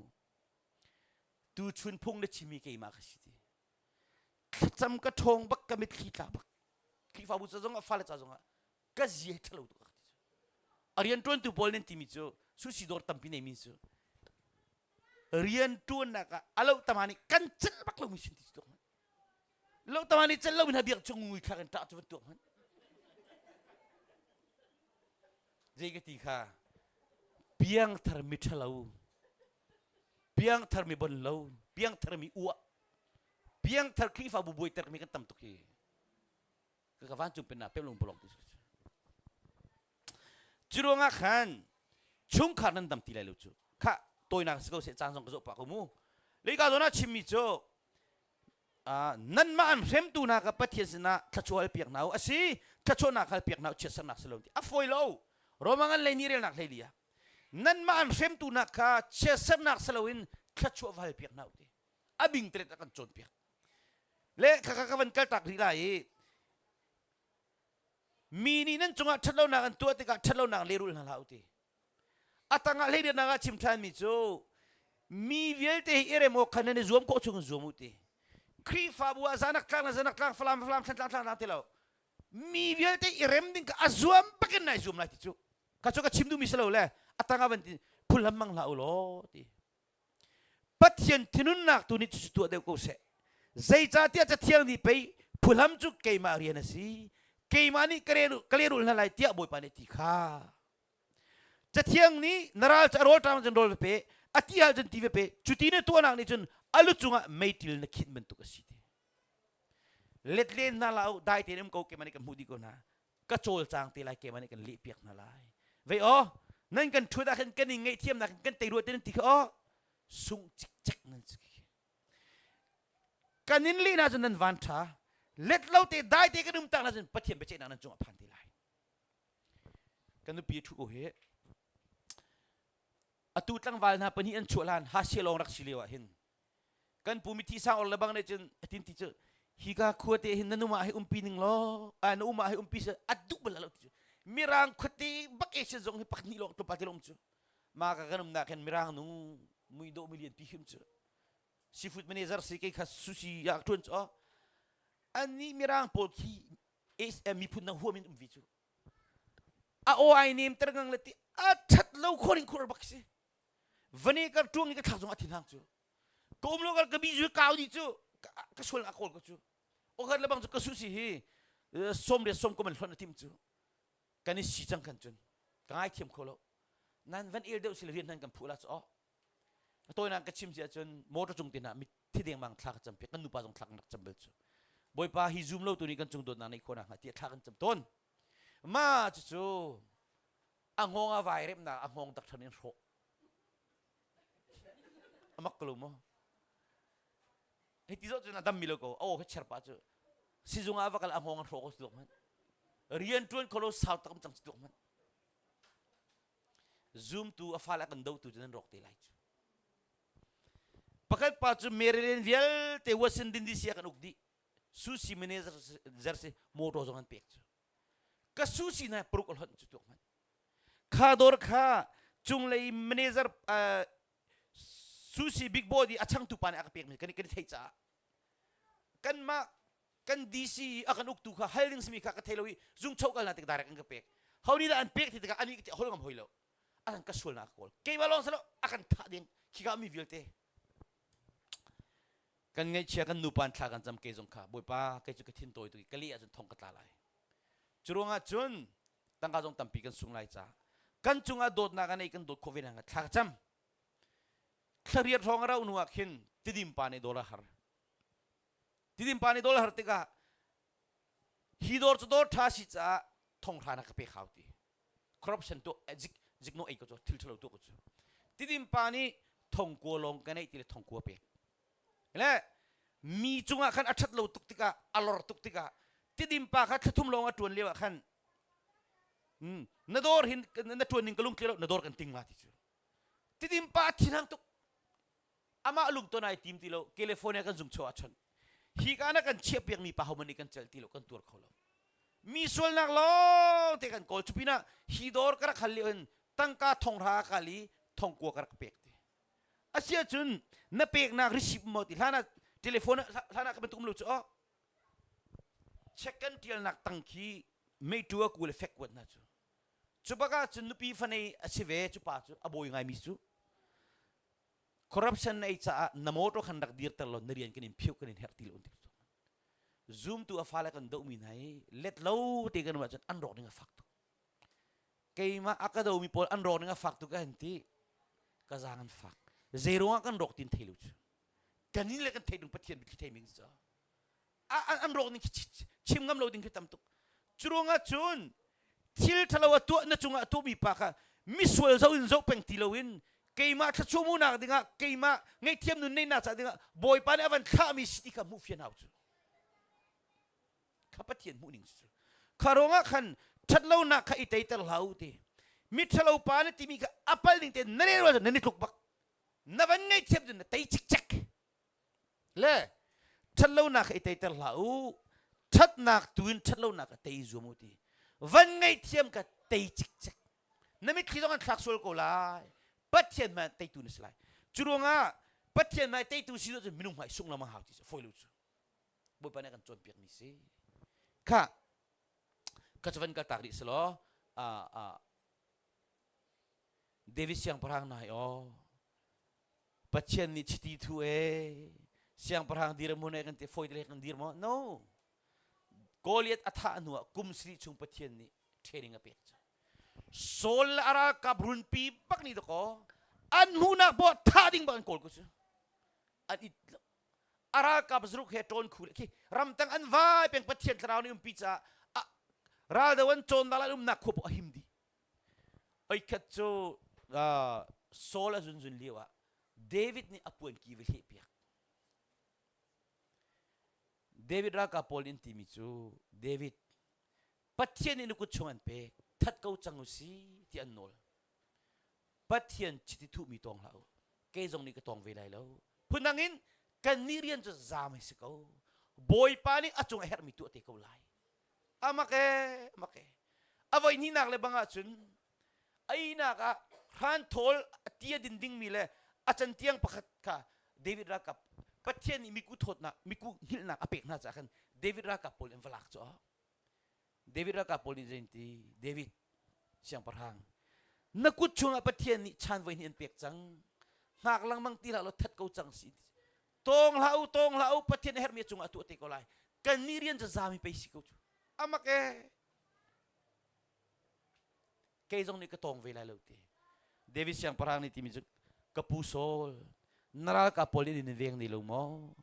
tu chun phung na chimi keimah ka si ti thlacam ka ṭhawng bak ka mitthli tla bak Khrihfabu ca zong ah fale ca zong ah ka zia ṭhalo tuk a rianṭuantu pawl nan timi cu sushi dawr tampi neimi cu rianṭuannak ah a lo tama nih kan celh bak lomi sin ti cu tuak hmanh lo tama nih celh lomi hna biak chung ngui thlak in ṭah cu van tuak hmanh zei ka ti kha piangthar mi ṭhalo piangthar mi bon lo piangthar mi uah piangthar Khrihfabu buaiter mi kan tam tuk hi ka vancung pennak pem lung polong ti cu ruangah khan chungkhar nan dam ti lai lo cu kha tawinak si ko seh caan zong ka zoh pah ko mu leika zawn ah chimmi cu nanmah an hremtu hna ka Pathian sinah thluachuah hal piak hna u a si thluachuahnak hal piak hna u chiatsernak si lo ti a fawi lo Roma ngan lei ni relnak hlei li ah nanmah an hremtu hna kha chiatsernak si loin thluachuah va hal piak hna u ti a bing tret a kan cawnpiak Le khakha ka van kaltak rih lai i mi nih nan cungah ṭhatlonak an tuah tikah ṭhatlonak lehrulh hna hlah u ti. A tangah hleiriatnak ah chim ṭhanmi cu mi vialte hi i rem awk khan nan i zuam khawh chung in zuam u ti. Khrihfabu ah zanak tlang le zanak tlang, Falam Falam, Thlantlang Thlantlang ti lo. Mi vialte i rem ding kha a zuam bakin nai zuam lai ti cu. Kha cu ka chim duhmi si lo le a tangah van ti phulhlam mang hlah u law ti. Pathian thinunnak tu nih cucu tuah deuh ko seh. Zeicahtiah Cathiang nih pei phuhlam cu keimah rian a si, keimah nih ka lehrulh hna lai tiah Bawipa nih ti kha. Cathiang nih na ral cu a rawl ṭam cun rawl va pe, a ti hal cun ti va pe, cu ti na tuahnak nih cun a lu cungah meiṭil na khinh bantuk a si ti. Let len hna hlah u, dai tein um ko, keimah nih kan hmuh dih ko hna. Ka cawlcang te lai, keimah nih kan lehpiak hna lai. Vei aw, nan kan ṭhut ah khan kan i ngaihthiamnak in kan tei rua ti nan ti kha aw, sungh cikcek nan si. Kan in lehna cun nan van ṭha, let lo te dai te kan um tak na cun Pathian biaceihnak nan cungah phan te lai. Kan nupi ṭhu ko hi. Atu tlangval hna pahnih an chuah hlan hasia lawng rak si lio ah hin kan pu mithi sang or le bang nih cun atin ti cu hika khua te hin na numa hi umpi ning law a na uma hi umpi se a duh bal lo ti cu mirang khuate bak e zong hi pakni lawng tlawmpal te lawng cu ma ka kan umnak hin mirang nu mui dawh milian pi him cu seafood manager si kei kha sushi ya tuan cu ani mirang pawl khi miphun dang huam in um vi cu a aw ai nem ter ngang le ti a that lo khoring khur bak si. Vane kar tuang i ka thlak zong a thin hang cu. Ka um lo kar ka bi zu kau di cu ka sual a kawl ko cu. Okhat le bang cu ka su si hi som le som ko man hlon a tim cu. Kan i si cang kan cun. Ka ngai thiam kho lo. Nan van el deuh sil rian nan kan phu la cu oh. A tawinak ka chim si ahcun motor cung te hna mit thi dengmang thla ka cam piak kan nupa zong thla kan rak cam bal cu. Bawipa hi zum lo tu nih kan cung dawtnak neih khawh nakhnga tiah thla kan cam tawn. Ma cucu a hngawng a vai remnak a hngawng tak ṭhan in hrawh. Amak ko lo maw? Hei ti zoh cun a dammi lo ko. A aw kha cherpa cu sizung ah va kal a hngawng a hrawh ko si tuak hmanh. Rian ṭuan kho lo sau tak cang si tuak hmanh. Zumtu a fale a kan dotu cu nan rawk te lai cu. Pakhat pa cu Maryland vialte Washington DC ah kan uk dih. Sushi manager si motor zong an pek cu. Ka sushi na paruk a hlonh cu tuak hmanh. Kha dawr kha cunglei manager uh, sushi big body a changtu pa nih a ka pekmi kan kan i theih caah kanmah kan DC a kan uktu kha hal ding simi kha ka thei lo i zung cho kal na tik direct an ka pek ho nih dah an pek ti tikah ani ka hol ngam hoi lo an ka sual na ka kawl keimah lawng salo a kan thah ding khika mi vialte kan ngaihchia kan nupa thla kan cam ke zong kha bawipa kei cu ka thin tawi tu ka li ahcun thong ka tla lai cu ruangah cun tangka zong tampi kan sung lai ca kan cungah dawtnak a nei kan dawt khawh ve na thla ka cam thlariat hrawng a rauh hnu ah khin tidim pa nih dawr a har Tidim pa nih dawr har tikah hi dawr cu dawr ṭha si caah thonghra na ka pek hau ti. Corruption tu zik zikno ei ko cu thil ṭhalo tu ko cu. Tidim pa nih thongkua lawng ka neih ti le thongkua pek. Le mi cungah khan a ṭhat lo tuk tikah a lor tuk tikah tidim pa kha thlathum lawng a ṭuan lio ah khan na dawr hin na ṭuan ning ka lungtli lo na dawr kan ting ma ti cu. Tidim pa thinhang tuk amah lungton ai tim ti lo California kan zung cho ah chon hi ka na kan chiah piak mi pa ho man nih kan cel ti lo kan tuar kho lo mi sualnak lawng te kan kawl chupina hi dawr ka rak hal lio in tangka thonghra kali thongkua ka rak pek ti asia cun na peknak receipt mo ti hlana telephone hlana ka bantuk um lo chu oh check kan tialnak tang khi meitu a ku le fek kuat na chu cu baka cun nupi fanei a si ve cu pa cu a bawi ngai mi cu Corruption na ei caah na motor khan rak dirter law na rian kan in phiuh kan in herh ti lo ti Zumtu a fale kan dohmi hna hi let lo te kan um ahcun an rawk ning a fak tuk. Keimah a ka domi pawl an rawk ning a fak tuk ka han ti. Ka zaang an fak. Zei ruangah kan rawk tin thei lo cu. Kan in le kan theih ding Pathian mitthli thei ming cu. An rawk ning khi chim ngam lo ding khi tam tuk. Cu ruangah cun thil ṭhalo a tuah na cungah a tuahmi pa kha misual zoh in zoh peng ti loin keimah thluachuah hmuhnak dingah keimah ngaihthiam nun neihnak ca dingah Bawipa nih a van thlahmi si ti kha hmuh fian hau cu kha Pathian hmuh ning cu kha ruangah khan ṭhatlonak kha i teiter hlah u ti mi ṭhalo pa na timi kha a pal ning te na rel nan i tluk bak na van ngaihthiam cun na tei cikcek Le ṭhatlonak kha i teiter hlah u, ṭhatnak tu in ṭhatlonak kha tei zuam u ti. Van ngaihthiam kha tei cikcek. Na mitthli zong an thlak sual ko lai. Pathian hmai teitu na si lai. Cu ruangah Pathian hmai teitu si cun minung hmai sungh lengmang hau ti cu fawi lo cu. Bawipa nih a kan cawnpiakmi si. Kha ka cu van kal tak rih selaw David siangpahrang nai aw Pathian nih chiti thu e siangpahrang dirhmun e kan ti fawi te kan dir maw? No. Goliath a thah hnu ah kum sarih chung Pathian nih training a pek cu. Saul le a ralkap runpi bak nih dakaw an hmuhnak poah thah ding bak an kawl ko cu. An it a ralkap zruk he ṭawn khu le khi ramtang an vai peng Pathian thlarau nih umpi caah raldo an cawnnak le an umnak khua poah a him dih. Oikhat cu Saul a zunzun lio ah David nih a puanki va hlehpiak. David ralkap pawl nih an timi cu David Pathian nih na kut chung an pek that ko cang u si ti an nawl. Pathian chiti thuhmi tawng hlah u. Kei zong nih ka tawng ve lai lo. Phundang in kannih rian cu zaam hei si ko. Bawipa nih a cung a herhmi tuah te ko lai. Amak e, amak e. A voi hnihnak le bang ahcun einak ah hranthawl a ti a din dingmi le a cantiang pakhat kha David ralkap Pathian nih miku thawtnak miku hngilhnak a pek hna caah khan David ralkap pawl in va lak cu David ralkap pawl nih zei ti David siangpahrang na kut chungah Pathian nih chan voi hnih an pek cang. Hngak lengmang ti hlah law that ko cang si. Tawng hlah u, tawng hlah u, Pathian a herhmi cungah tuah te ko lai. Kan nih rian cu zami pei si ko cu. Amak e. Kei zong nih ka tawng ve lai lo ti. David siangpahrang nih timi cu ka pu Saul na ralkap pawl nih nan veng ni lo maw?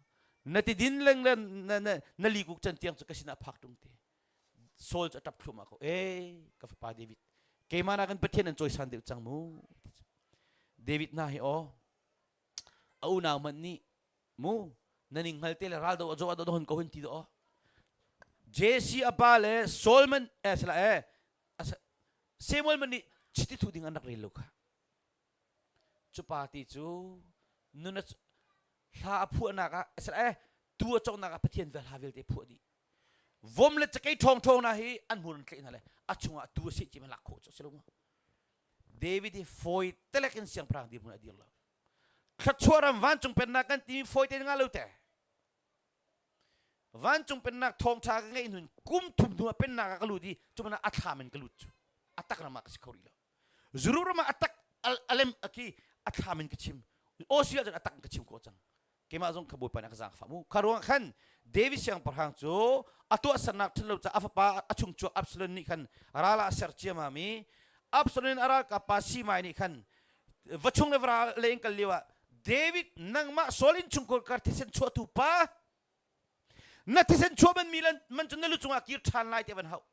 Na ti din leng le na, na, na likuk can tiang cu ka sinah phak ṭung ti. Saul cu a ṭap thluahmah ko. E ka fapa David, keimah nakin Pathian an cawisan deuh cang mu. David hna hi aw a unau hmanh nih mu na ning hngal te le ral do a jo a do hon ko hin ti do Jesse a pa le Saul man eh sala eh Samuel man nih chiti thu ding an rak rel lo kha cu pa ti cu nun a hla a phuahnak ah sala eh tu a cawknak ah Pathian vel ha vialte phuah dih vom le cakei ṭhawng ṭhawng na hi an hmur an tlaih hna le a chungah tu a seh ci man lak khawh cu si lo David hi fawi telek in siangpahrang dirhmun a dir lo thluachuah ram vancung pennak kan timi fawi te nga lo te vancung pennak thawngṭha ka ngeih hnun kum thum hnu ah pennak ah ka lut i cu a thlam in ka lut cu a tak ram ah ka si kho rih lo zuru ram ah a tak alem aki a thlam in ka chim Australia cun a tak in ka chim khawh cang keimah zong kha Bawipa nih a ka zaangfah mu kha ruangah khan David siangpahrang cu a tuahsernak ṭhat lo caah a fapa a chungchuak Absalom nih khan ral ah a ser ciammam i Absalom in a ralkap pa Simai nih khan va chung le va le in kal lio ah David nangmah Saul inn chungkhar kar thisen chuahtu pa na thisen chuah man mi man cu na lu cungah kir ṭhan lai ti van hauh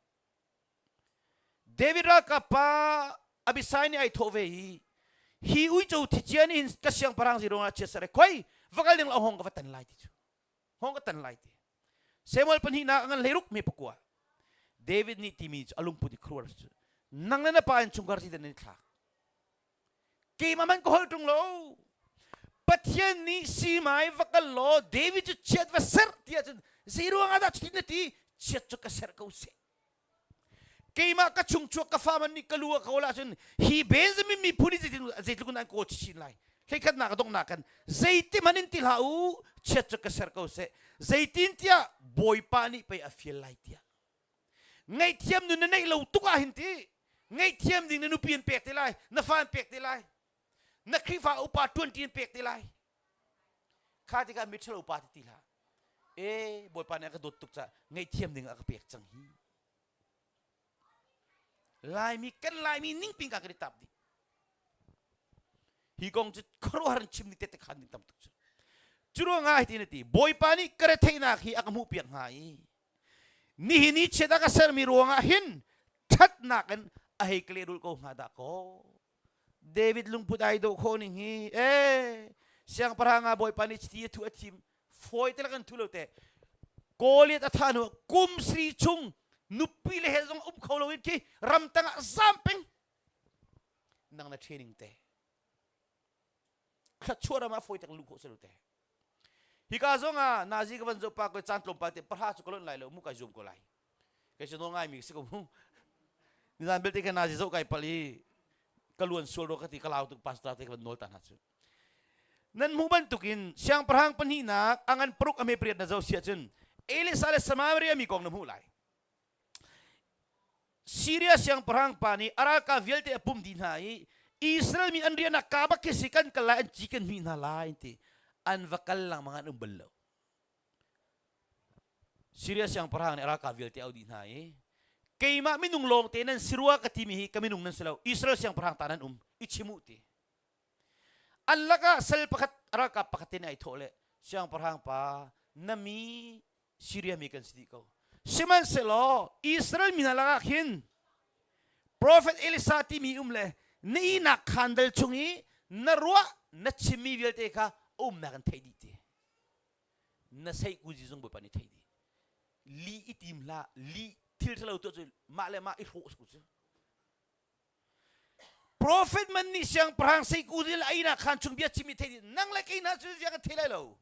David ralkap pa Abisai nih ai thawh ve i hi uico thicia nih hin ka siangpahrang zi ruangah chiat ser khoi va kal ding la hong ka va tan lai ti cu hong ka tan lai ti Samuel pahnihnak a ngan hleiruk me pakua David nih timi cu a lungput i khuruar cu nang le na pa in chungkhar si dan in thlak keimah man ka holh ṭung lo Pathian nih simai va kal law David cu chiat va ser ti ahcun zei ruangah dah cutin na ti chiat cu ka ser ko seh keimah ka chungchuak ka fa man nih ka lu a kawl ahcun hi Benjamin miphun hi zeitin zeitluk in an kawl chin lai hleikhatnak a donghnak kan zeiti hmanh in ti hlah u chiat cu ka ser ko seh zeitin tiah Bawipa nih pei a fial lai tiah ngaihthiam nun na neih lo tuk ah hin ti ngaihthiam ding na nupi an pek te lai na fa an pek te lai na Khrihfa upa ṭuanṭi an pek te lai kha tikah miṭhalo upa ti ti hlah e bawipa nih a ka dawt tuk caah ngaihthiam ding a ka pek cang hi Laimi kan Laimi ningping ka kan i tap dih hi kong cu khuaruahhar in chim ding tete khan ding tam tuk cu cu ruangah hitin a ti bawipa nih ka retheihnak hi a ka hmuh piak hnga i nihin i chiat a ka sermi ruangah hin ṭhatnak in a hei ka lehrulh ko hnga dah kaw David lungput ai dawh khawh ning hi ee siangpahrang ah Bawipa nih chiti a thu a thim fawi te kan thu lo te Goliath a thah hnu kum sri chung nupi le he zong um kho lo in khi ramtang ah zam peng nang na training te thluachuah ram ah fawi tak lu khawh se lo te Hika zong ah nazi ka van zoh pa ko caan tlawmpal te pahra cu ka lonh lai lo mu kai zuam ko lai. Kei cu nawl ngai mi si ko mu. Nizan belte ka nazi zoh kai pal i ka luan sual ro ka ti ka lau tuk pastor te ka van nawl ta hna cu. Nan hmuh bantukin siangpahrang pahnihnak a ngan paruk a hme pariat na zoh si ahcun Elisa le Samaria mi kong na hmuh lai. Siria siangpahrang pa nih a ralkap vialte a pumh dih hna i Israel mi an rian ah ka bak khi si kan kal lai an ci kan hmih hna lai an ti an va kal lengmang an um bal lo Siria siangpahrang nih a ralkap vialte a auh dih hna i keimah minung lawng te nan si rua ka timi hi ka minung nan si lo Israel siangpahrang ta nan um i chim u ti An lakah sal pakhat ralkap pakhat te nih ai thawh le siangpahrang pa na mi Siria mi kan si dih ko. Sihmanhsehlaw Israel mi hna lakah khin Prophet Elisa timi um le na ihnak khandal chung i na ruah na chimmi vialte kha a umnak an theih dih ti. Na seihkuzi zong Bawipa nih theih dih. Lih i tim hlah, lih thil ṭhalo tuah cu mah le mah i hrawh cu. Profet man nih siangpahrang seikuzil a inn ah khan chung bia chimmi thei nang le kei hna cu zia kan thei lai lo.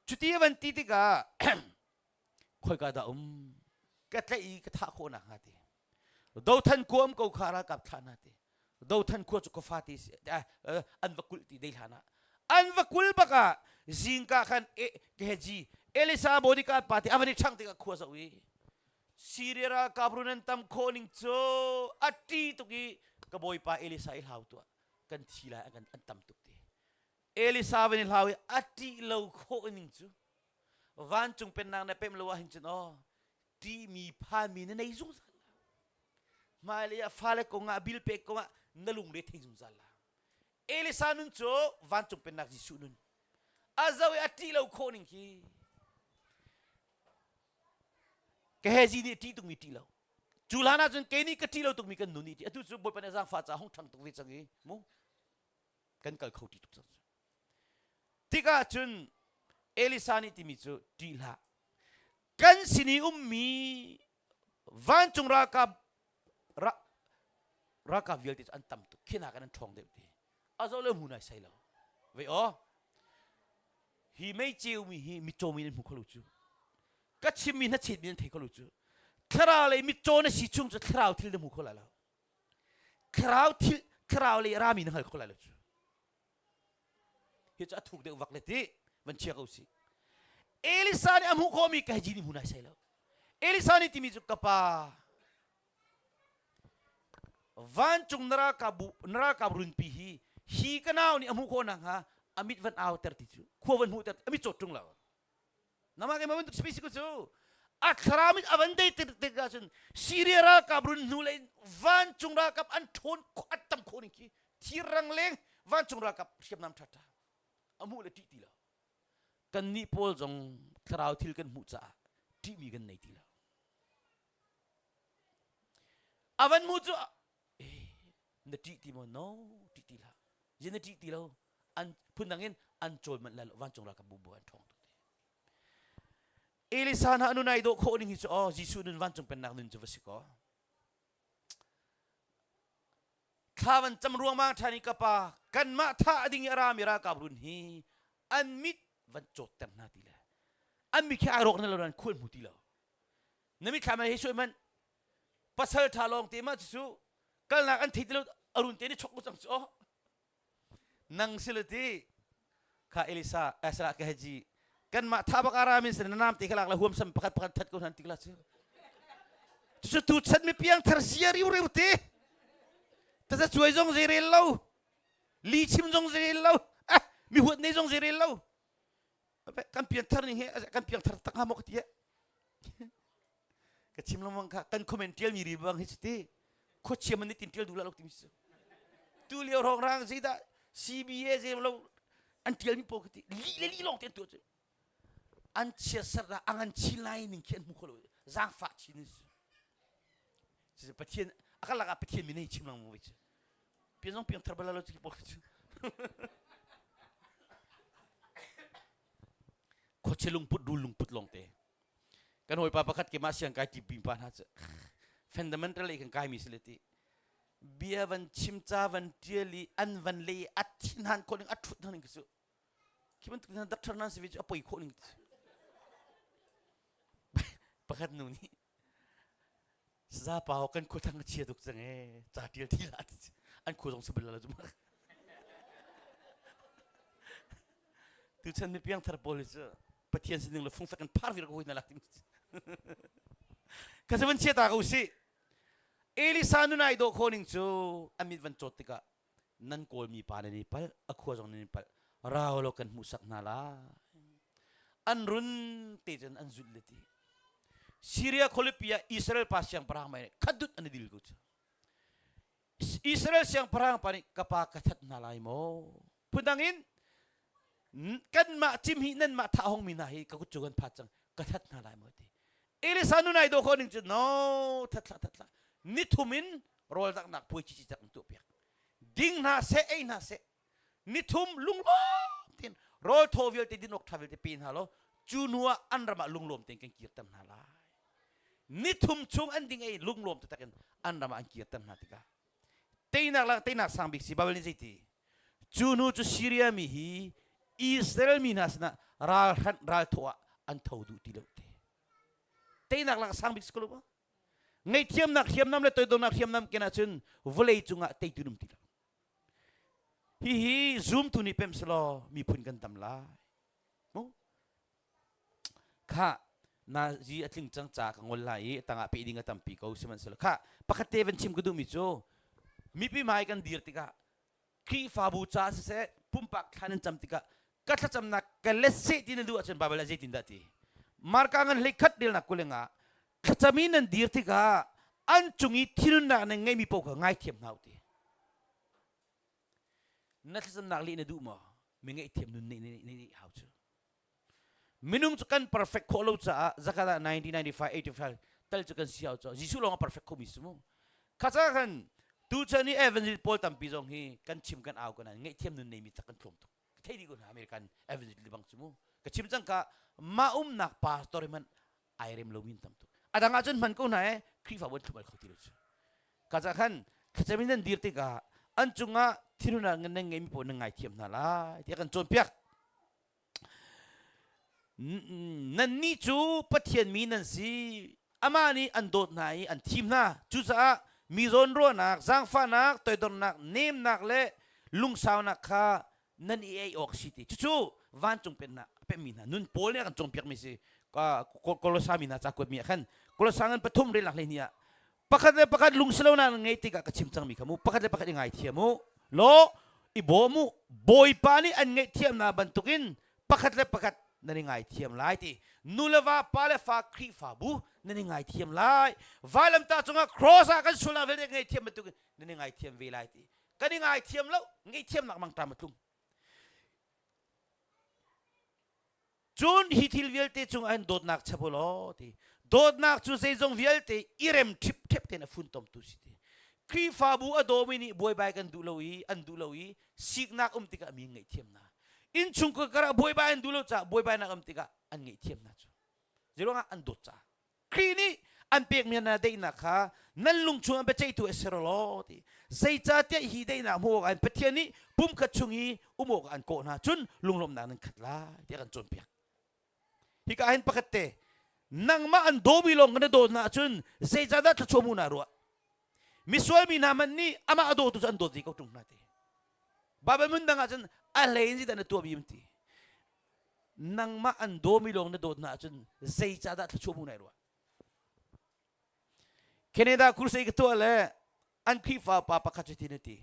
Cuti a van ti tikah khoika dah um ka tlaih i ka thah khawh nak hnga ti. Dothan khua um ko kha ralkap thlah hna ti. Dothan khua cu khuafa ti an va kulh ti dei hlan ah. An va kul bak ah zingka khan Gehazi Elisa bodyguard pa ti a van i ṭhang tikah khua zoh i Siria ralkap run an tam khawh ning cu a ṭi tuk i ka bawipa Elisa i hlau tuah. Kan thi lai an an tam tuk ti. Elisa van i hlau i a ṭih lo khawh ning cu vancung pennak na pemh lo ahhin cun aw ṭihmi phanmi na nei zungzal la. Hmailei ah fale kongah bil pek kongah na lungre thei zungzal la. Elisa nun cu vancung pennak Jesuh nun. A zo i a ṭih lo khawh ning khi Gehazi nih ṭih tukmi ṭih lo. Cu hlan ahcun kei nih ka ṭih lo tukmi kan nu nih ṭih. Atu cu Bawipa nih zaangfah caah hung ṭhang tuk ve cang i mu kan kal kho ṭi tuk cang. Tikah cun Elisa nih timi cu ṭih hlah. Kan sin i ummi vancung ralkap ralkap vialte cu an tam tuk. Khi nakin an ṭhawng deuh ti. A zoh le hmu nai sai lo. Ve aw. Hi mei ceumi hi mitcaw mi nan hmu kho lo cu. Ka chimmi hnachet mi nan thei kho lo cu. Thlarau lei mitcaw na si chung cu thlarau thil na hmu kho lai lo. Thlarau thil thlarau lei rami na hngal kho lai lo cu. Hi cu a thuk deuh vak le ti van chia ko si. Elisa nih a hmuh khawhmi ka hi nih hmu nai sai lo. Elisa nih timi cu ka pa Vancung na ralkap bu na ralkap runpi hi hi ka nau nih a hmuh khawh nakhnga a mit van auter ti cu khua van hmuhter a mit cawt ṭung lo. Namah keimah bantuk space ko cu a thlarau mit a van dei tik ahcun Syria ralkap run hnu le vancung ralkap an ṭhawn a tam khawh ning khi thir rangleng vancung ralkap hriamnam ṭhaṭha a hmuh le ṭih ti lo. Kannih pawl zong thlarau thil kan hmuh caah ṭihmi kan nei ti lo. A van hmuh cu eh, na ṭih ti maw? No, ṭih ti hlah. Zin na ṭih ti lo. An phundang in an cawl manh lai lo. Vancung ralkap bu bu an ṭhawng tuk te. Elisa hna nun ai dawh khawh ning hi cu oh Jesuh nun vancung pennak nun cu va si kaw. Thla van cam ruangmang ṭhan i ka pa kanmah thah ding i a rami ralkap run hi an mit van cawtter hna ti le an mit khi ai rawk na lo nan khual hmu ti lo. Na mitthlam he suai man pasal ṭha lawng te ma cu kalnak an thei ti lo arun te ni chok cang cu oh nang si le ti kha Elisa Esra ka haji kanmah tha bak aramin sin nam te khalak la huam sam pakhat pakhat that ko nan tikla cu cu tu chan mi piang thar sia riu riu te ta ta chuai zong zei rel lo li chim zong zei rel lo eh mi huat nei zong zei rel lo kan pian thar ning he kan piang thar tak hnga maw ka ti ka chim lengmang kha kan comment tial mi ri bang hi ti khuachia man tin tial duh la lo timi su tu lio rong rang zeidah CBA zei lo an tial mi po ka ti li le li long te an tu chu an chia ser da angan chi lai ning khi an hmu kho lo zaangfah chin is pathian akal lakah pathian mi nei chim lang mu ve chu pian zong piang thar bala lo chi pawl cu khuachia lungput rul lungput lawngte kan hawipa pakhat ke mah siang kai ti pa hna cu fundamental i kan kai mi si le ti bia van chim ca van tial i an van le a thin han khawh ning a thut ning cu khi bantuk hna doctor nan si ve cu a poi khawh ning pakhat nu nih Zapa kan khua thang a chia tuk cang ee ca tial ti la an khua zong si bal lo cu tuchan mi piangthar pawl hi cu Pathian sining le fungfek in phar vir ko hoi na lak ka van chia ta ko si Elisa nun ai dawh khawh ning cu a mit van cawt tikah nan kawl mi pa nan i palh a khua zong nan i palh rau lo kan hmuhsak hna lai an run te cun an zulh le ti Syria khualipi ah Israel pa siangpahrang mei khat dut an i dil ko cu Israel siangpahrang pa nih ka pa ka that hna lai maw phundang in kanmah cim hi nanmah thah hong mi hna hi ka kut cu kan phat cang ka that hna lai maw ti Elisa nun ai dawh khawh ning cu no that hlah that hlah nithum in rawl daknak puai chi chi tak in tuah piak ding hna seh ei hna seh nithum lunglawm tein rawl thaw vialte din awk ṭha vialte pe hna law cu hnu ah an ram ah lunglawm tein kan kirter hna lai nithum chung an ding ei lunglawm taktak in an ram ah an kirter hna tikah teinak lak teinak sang bik si Bible nih zeiti cu hnu cu Syria mi hi Israel mi hna sinah ral hranh ral thawh ah an tho duh ti lo te teinak lak sang bik si ko lo ngaihthiamnak hriamnam le toidornak hriamnam ken ahcun vawlei cungah teitu um ti lo Hihi zumtu nih pemh selaw miphun kan tam lai. Mu? Kha nazi a tling cang ca ka ngol lai i tangah pe ding a tampi ko sihmanhsehlaw kha pakhat te van chim ka duhmi cu mipi hmai kan dir tikah. Khrihfabu ca siseh pumpak thla nan cam tikah ka thlacamnak ka let seh ti na duh ahcun Baibal ah zeitindah ti? Marka ngan hleikhat relnak kulenga thlacam i nan dir tikah an cung i thinhunnak nan ngeihmi paoh kha ngaithiam hna u ti. Na thlacamnak leh na duh maw? Mi ngaihthiam nun neih neih hau cu. Minung cu kan perfect khawh lo caah zakhat ah 90, 95, 85 tal cu kan si hau caah Jesuh lawng a perfect khomi si mu. Kha ca khan tuchan i evangelist pawl tampi zong hi kan chim kan au kan ngaihthiam nun neimi tak kan tlawm tuk. Ka thei dih ko hna American evangelist bang cu mu. Ka chim cang ka mah umnak pastor hmanh ai rem lomi tam tuk. A dang ahcun hman ko hna e Khrihfabu an thlum al kho ti lo cu. Ka ca khan thlacam in nan dir tikah an cungah thinhunnak nan ngeimi pawl nan ngaithiam hna lai tiah kan cawnpiak. Nannih cu Pathian mi nan si. Amah nih an dawt hna i an thim hna. Cucaah mi zawnruahnak, zaangfahnak, toidornak, nemnak le lungsaunak kha nan i ei awk si ti. Cucu vancung pennak a pemmi hna nun Paul nih a kan cawnpiakmi si. Kolosa mi hna ca kuatmi ah khan Kolosa ngan pathum relnak hleihnih ah pakhat le pakhat lungsilonak nan ngei tikah ka chim cangmi kha mu pakhat le pakhat i ngaithiam u law i bawm u bawipa nih an ngaihthiamnak bantukin pakhat le pakhat nan i ngaithiam lai ti nu le va pa le fa khrihfabu nan i ngaithiam lai vailamtah cungah cross ah kan sualnak vialte ngaihthiam bantukin nan i ngaithiam ve lai ti kan i ngaithiam lo ngaihthiamnak mangṭam a tlung Cun hi thil vialte cungah hin dawtnak chap u law ti. Dawtnak cu zeizong vialte i rem ṭhipṭhep tein a funtomtu si ti. Khrihfabu a dawmi nih buaibai kan duh lo i an duh lo i siknak um tikah mi ngaihthiam hna. Innchungkhar karah buaibai an duh lo caah buaibainak um tikah an ngaihthiam hna cu. Zeiruangah an dawt caah. Khrih nih an pekmi hna daihnak kha nan lung chungah biaceihtu a si law ti. Zeicahtiah hi daihnak hmuh awkah Pathian nih pumkhat chung i um awkah an kawh hna cun lunglawmhnak nan khat lai tiah kan cawnpiak. Hika hin pakhat te nangmah an dawmi lawng na dawt hna ahcun zeicahdah thluachuah hmuh naa ruah? Misual mi hna hmanh nih amah a dawtu cu an dawt ve ko ṭung hna ti. Baibal hmun dang ahcun a hlei in zeidah na tuahmi an ti. Nangmah an dawmi lawng na dawt hna ahcun zeicahdah thluachuah hmuh nai ruah? Canada crusade ka tuah le an Khrihfa pa pakhat cu tin a ti.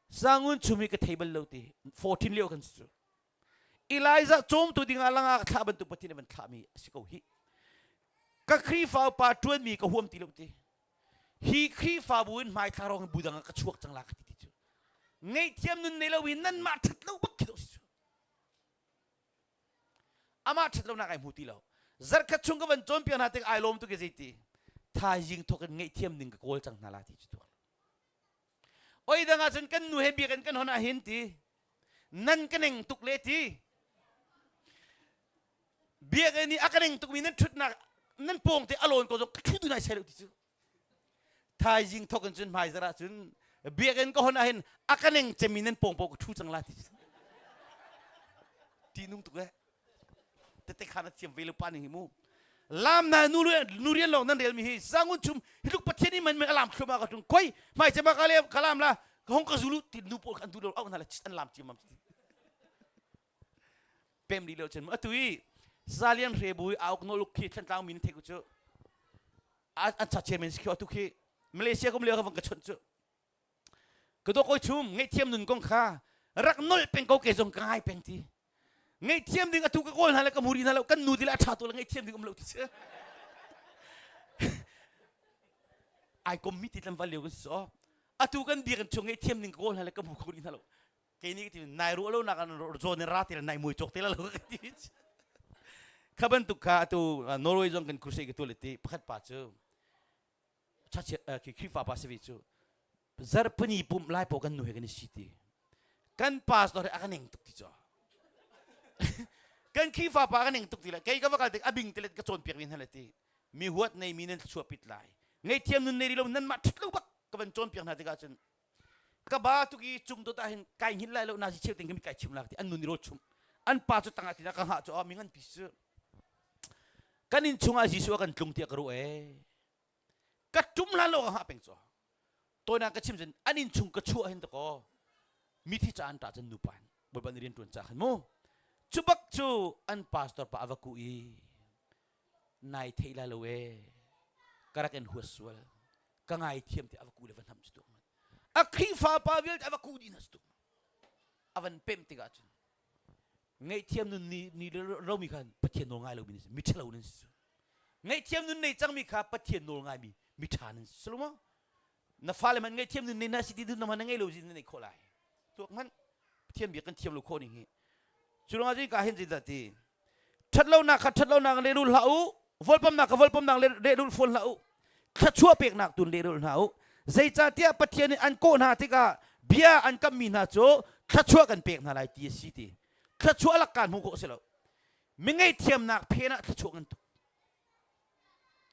Sangun chum hi ka thei bal lo ti. 14 lio kan si cu. Elijah cawmtu dingah langah ka thlah bantuk Pathian van thlahmi a si ko hi. Ka Khrihfa upa ṭuanmi ka huam ti lo ti. Hi Khrihfabu in hmaithla rong in bu dang ah ka chuak cang la ka ti ti cu. Ngaihthiam nun nei lo in nanmah ṭhat lo bak khi dawh si cu. Amah ṭhat lonak ai hmu ti lo. Zarkhat chung ka van cawnpiak hna tik ai lawm tuk i zeiti. Thaizing thawk in ngaihthiam ding ka kawl cang hna la ti cu tuak. Oi dang ahcun kan nu he biakinn kan hon ah hin ti. Nan ka neng tuk le ti. Biakinn i a ka neng tukmi nan ṭhutnak nan pawng te a lawn ko zong ka ṭhu tu nai sai lo ti cu. Thaizing thawk in cun hmaizarh ah cun biakinn ka hon ah hin a ka neng cemmi nan pawng paoh ka ṭhu cang la ti ṭihnung tuk eh tete khan a thiam ve lo pa ning hi mu lam na nu nu rian lawng nan relmi hi sangun chum hi tluk pathian i man man a lam thlum ka tung koi hmai cema ka le ka lam la ka hong ka zulu ti nu pawl an du lo au na la an lam chiam mam pem li lo chen atu i zalian hrebu auk noluk khi thlantlang min the ku chu an cha chairman si khi atu khi Malaysia kum lio ka vang ka chawnh cu ka do koi chum ngaihthiam nun kong kha rak nolh peng ko ke zong ka ngai peng ti ngaihthiam ding atu ka kawl hna le ka muri hna lo kan nu ti le a tha tu le ngaihthiam ding um lo ti si ai kom mi ti tlam val lio kan si so atu kan biakinn chung ngaihthiam ding ka kawl hna le ka hmu kho rih hna lo kei nih ti nai ruah lo nak an zawn in ra ti le nai mui cawk te la lo ka ti kha bantuk kha atu Norway zong kan crusade ka tu le ti pakhat pa cu chachiat Khrihfa pa si ve cu zarpani pumh lai po kan nu he kan i si ti kan pastor he a kan eng tuk ti cu kan Khrihfa pa kan eng tuk ti le kei ka va kal tik a bing ti le ka cawnpiak mi hna le ti mi huat nei mi nan chuah pit lai ngaihthiam nun nei ri lo nan mah ṭhat lo bak ka van cawnpiak hna tikah cun ka ba tuk i cung dot ah hin kai hngilh lai lo na si cheu ting kai chim lak ti an nun i rawl chum an pa cu tangah tina ka hngah cu a mi ngan pi cu kan inn chungah Jesuh a kan tlung tiah ka ruah ee ka tum hlan lo ka hngah peng cu tawina ka chim cun an inn chung ka chuah hin takaw mithi ca an ṭah cun nupa hin bawipa nih rian ṭuan ca khan mu cu bak cu an pastor pa a va kuh i nai theih lai lo ee ka rak in huat sual ka ngaithiam tiah a va kuh le va hnamh cu tuak man. A Khrihfa pa vialte a va ku dih hna tuk. A van pemh tikah cun ngaihthiam nun ni ni lomi khan Pathian nawl ngai lomi nan si, mi ṭhalo nan si. Ngaihthiam nun nei cangmi kha Pathian nawl ngaimi mi ṭha nan si. Sulu maw? Na fale man ngaihthiam nun nei na si ti dun na ngei lo si na nei khawh lai. Tuak hmanh Pathian bia kan thiam lo khawh ning hi. Cu ruangah cun ka hin zeidah ti? Ṭhatlonak kha ṭhatlonak lehrul hlah u, volpamnak kha volpamnak lehrul fawn hlah u. Thluachuah peknak tun lehrul hna u. Zeicahtiah Pathian nih an kawh hna tikah bia an kammi hna cu thluachuah kan pek hna lai ti a si ti. Thluachuah lakkaan hmuh khawh a si lo. Mi ngaihthiamnak phen ah thluachuah ngan tuk.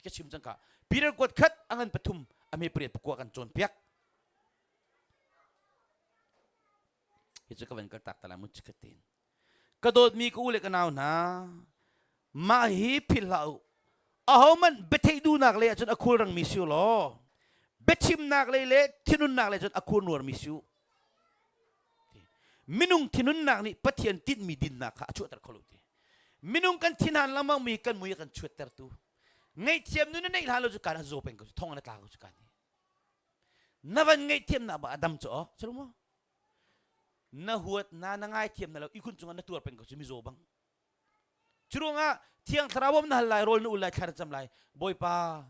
Ka chim cang ka. Peter kuat khat a ngan pathum a me pariat pakua kan cawnpiak. Hi cu ka van kal tak ta lai mu chikhat tein. Ka dawtmi ka u le ka nau hna, mah hi philh hlah u. Ahohmanh biatheih duhnak lei ahcun a khulrangmi si u law, biachimnak lei le thinunnak lei cun a khulnuarmi si u. Minung thinunnak nih Pathian tinhmi dinnak kha a chuahter kho lo ti. Minung kan thinhan lengmangmi kan mui a kan chuattertu. Ngaihthiam nun na neih hlan lo cu kan a zaw peng ko cu thong na tla ko cu kan hi. Na van ngaihthiamnak ba a dam cu awk, cu maw? Na huat na na ngaithiam na lo ihkhun cungah na tuar peng ko cu mizaw bang. Cu ruangah thiang thlarau bawm na hal lai rawl na ul lai thla na cam lai Bawipa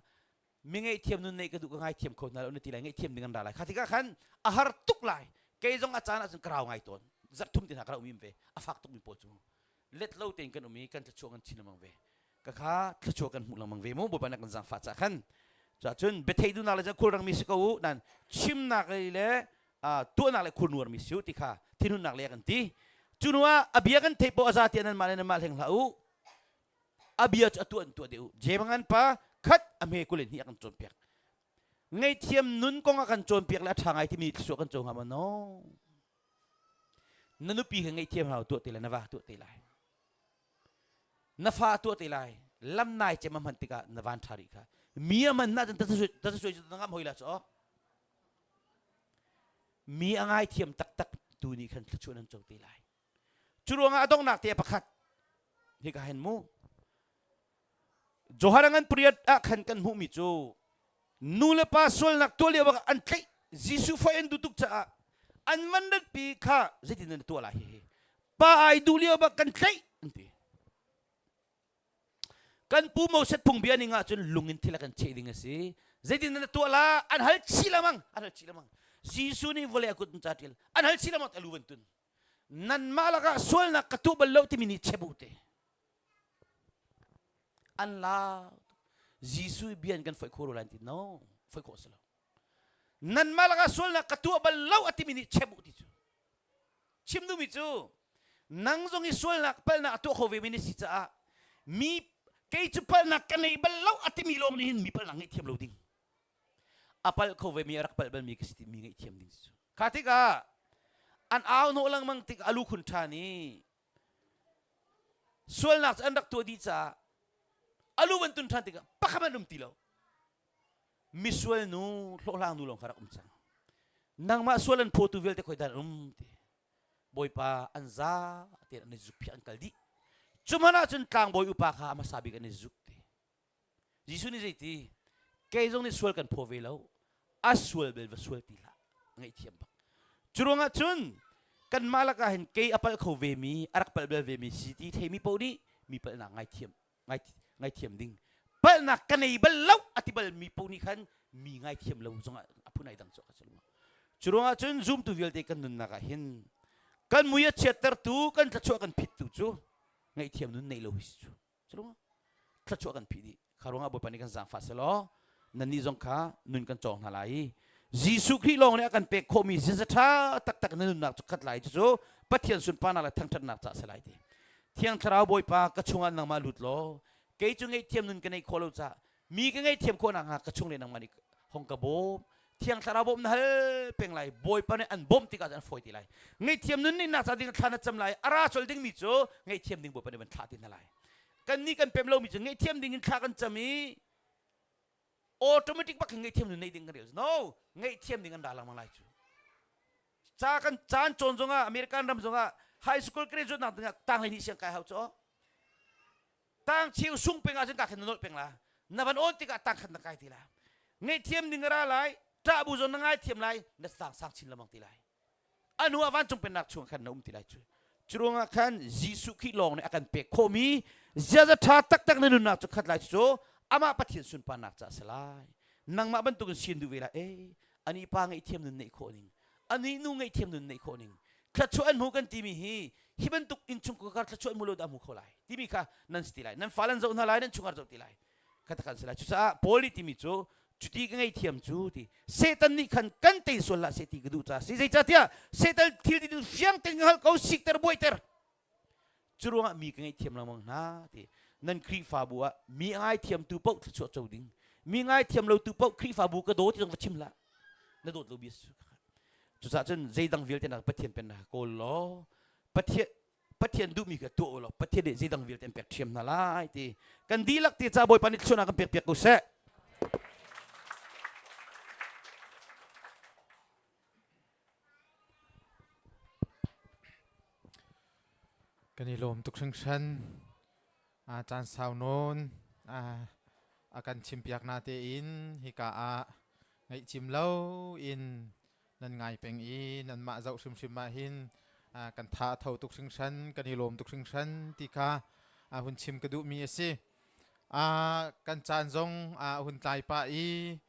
mi ngaihthiam nun neih ka duh ka ngaithiam kho hna lo na ti lai ngaihthiam ding an ra lai kha tikah khan a har tuk lai kei zong a caan ahcun ka rau ngai tawn zarh thum te hna ka ra um ve a fak tuk mi pawl cu let lo tein kan um i kan thluachuah kan chin lengmang ve ka kha thluachuah kan hmuh lengmang ve mu Bawipa nih kan zaangfah cah khan cun biathei duhnak le khulrangmi si ko u nan chimnak lei le tuahnak le khulnuarmi si u ti kha thinhunnak le kan ti cu hnu ah a bia kan theih poh a za tiah nanmah le nanmah hleng hlah u a bia cu a tuah in tuah deh u Jemangan pa khat a hme 22 a kan cawnpiak ngaihthiam nun kong a kan cawnpiak le a ṭha ngai timi thluachuah kan co hnga maw no na nupi kha ngaihthiam hau tuah te lai na va tuah te lai na fa tuah te lai lam nai cem a hman tikah na van ṭha rih kha mi a man na cun tasuai cu na ngam hoi la cu mi a ngaithiam taktak tu nih khan thluachuah nan co te lai cu ruangah a donghnak te pakhat hika hen mu Johan ngan pariat ah khan kan hmuhmi cu nu le pa sualnak tuah lio ah an tlaih Jesuh foi an duh tuk caah an van ratpi kha zeitin nan tuah lai hihi pa ai duh lio bak kan tlaih an ti kan pu Moses phungbia ning ah cun lung in thil a kan cheh ding a si zeitin nan tuah la an hal chih lengmang an hal chih lengmang Jesuh nih vawlei a kut in ca tial an hal chih lengmang alu van tun nanmah lakah sualnak ka tuah bal lo timi nih chebu te an la Jesuh bia in kan foih kho lai ti no foih khawh si lo nanmah lakah sualnak ka tuah bal lo a timi nih chebu ti cu Chim duhmi cu nang zong i sualnak palhnak a tuah kho ve mi na si caah mi kei cu palhnak ka nei bal lo a timi lawng nih hin mi palhnak ngaihthiam lo ding. A palh kho ve mi a rak palh bal mi ka si ti mi ngaihthiam ding cu. Kha tikah an au hnawh lengmang tik a lukhun ṭhan i sualnak cu an rak tuah dih caah a lu van tun ṭhan tikah pakhat an um ti lo. Misual nu hlawhhlang nu lawng kha rak um cang. Nangmah sual an phawtu vialte khoi dah um ti. Bawipa an za tein an i zuk phiah an kal dih. Cu hmanh ahcun tlangbawi upa kha a hmasa bik an i zuk ti. Jesuh nih zeiti? Kei zong nih sual kan phaw ve lo. A sual bel va sual ti hlah. Ngaihthiam bak. Cu ruangah cun kanmah lakah hin kei a palh kho ve mi, a rak palh bel ve mi si ti theimi paoh nih mi palhnak ngaithiam ngaithiam ding palhnak ka nei bal lo a ti bal mi paoh nih khan mi ngaithiam lo zongah a phun ai dang cu ka cu ruangah cun zumtu vialte kan nunnak ah hin kan mui a chiattertu kan thluachuah kan phittu cu ngaihthiam nun neih lo hi si cu cu ruangah thluachuah kan phih dih kha ruangah Bawipa nih kan zaangfah selaw nannih zong kha nun kan cawng hna lai i Jesuh Khrih lawng nih a kan pek khawhmi ziaza ṭha taktak na nunnak cu khat lai cucu Pathian sunparnak le thangṭhatnak caah si lai ti. Thiang Thlarau Bawipa ka chungah nangmah lut law kei cu ngaihthiam nun ka neih khawh lo caah mi ka ngaihthiam khawh nakhnga ka chung le nangmah nih hong ka bawm. Thiang Thlarau bawm na hal peng lai Bawipa nih an bawmh tikah an fawi ti lai. Ngaihthiam nun nih nak ca ding thla na cam lai a ra col dingmi cu ngaihthiam ding Bawipa nih van thlah ti hna lai. Kannih kan pem lomi cu ngaihthiam ding in thla kan cam i automatic bak hin ngaihthiam nun neih ding kan rel no ngaihthiam ding an ra lengmang lai cu ca kan caan cawn zongah American ram zongah high school graduate nak dingah tang hlei siang kai hau cho tang cheu sung peng ah cun ka khin na nolh peng la na van on tikah tang khat na kai ti la ngaihthiam ding ra lai. Ṭah bu zong na ngaithiam lai, na sang sang chin lengmang ti lai. A hnu ah vancung pennak chung khan na um ti lai cu. Cu ruangah khan Jesuh Khrih lawng nih a kan pek khawhmi ziaza ṭha taktak na nunnak cu khat lai cu amah Pathian sunparnak caah a si lai. Nangmah bantukin sin duh ve lai. Ei, ani pa ngaihthiam nun neih khawh ning, ani nu ngaihthiam nun neih khawh ning, thluachuah an hmu kan timi hi hi bantuk innchungkhar thluachuah an hmu lo dah hmu kho lai timi kha nan si ti lai. Nan fale an zoh hna lai, nan chungkhar zoh ti lai. Kha kan si lai. Cucaah Paul nih timi cu cuti ka ngaihthiam cu ti Satan nih khan kan tei sual hlah seh ti ka duh caah si. Zeicahtiah Satan thil ti fiang tein ka hngalh ko sikter buaiter. Cu ruangah mi ka ngaihthiam lengmang hna ti. Nan Khrihfabu ah mi a ngaithiamtu paoh thluachuah co ding. Mi ngaithiam lotu paoh Khrihfabu ka daw ti zong va chim hlah. Na dawt lo bia su. Cucaah cun zeidang vialte nak Pathian pennak kawl law Pathian Pathian duhmi kha tuah u law Pathian nih zeidang vialte an pek ṭhiam hna lai ti kan dihlak te ca Bawipa nih thluachuahnak kan pek piak ko seh. Kan i lawm tuk hringhran. Caan sau nawn a kan chimpiak na tein hika ah ngaihcim lo in nan ngai peng i nanmah zoh hrimhrim ah hin kan tha a tho tuk hringhran kan i lawm tuk hringhran ti kha hun chim ka duhmi a si. Kan caan zong a hun tlai pah i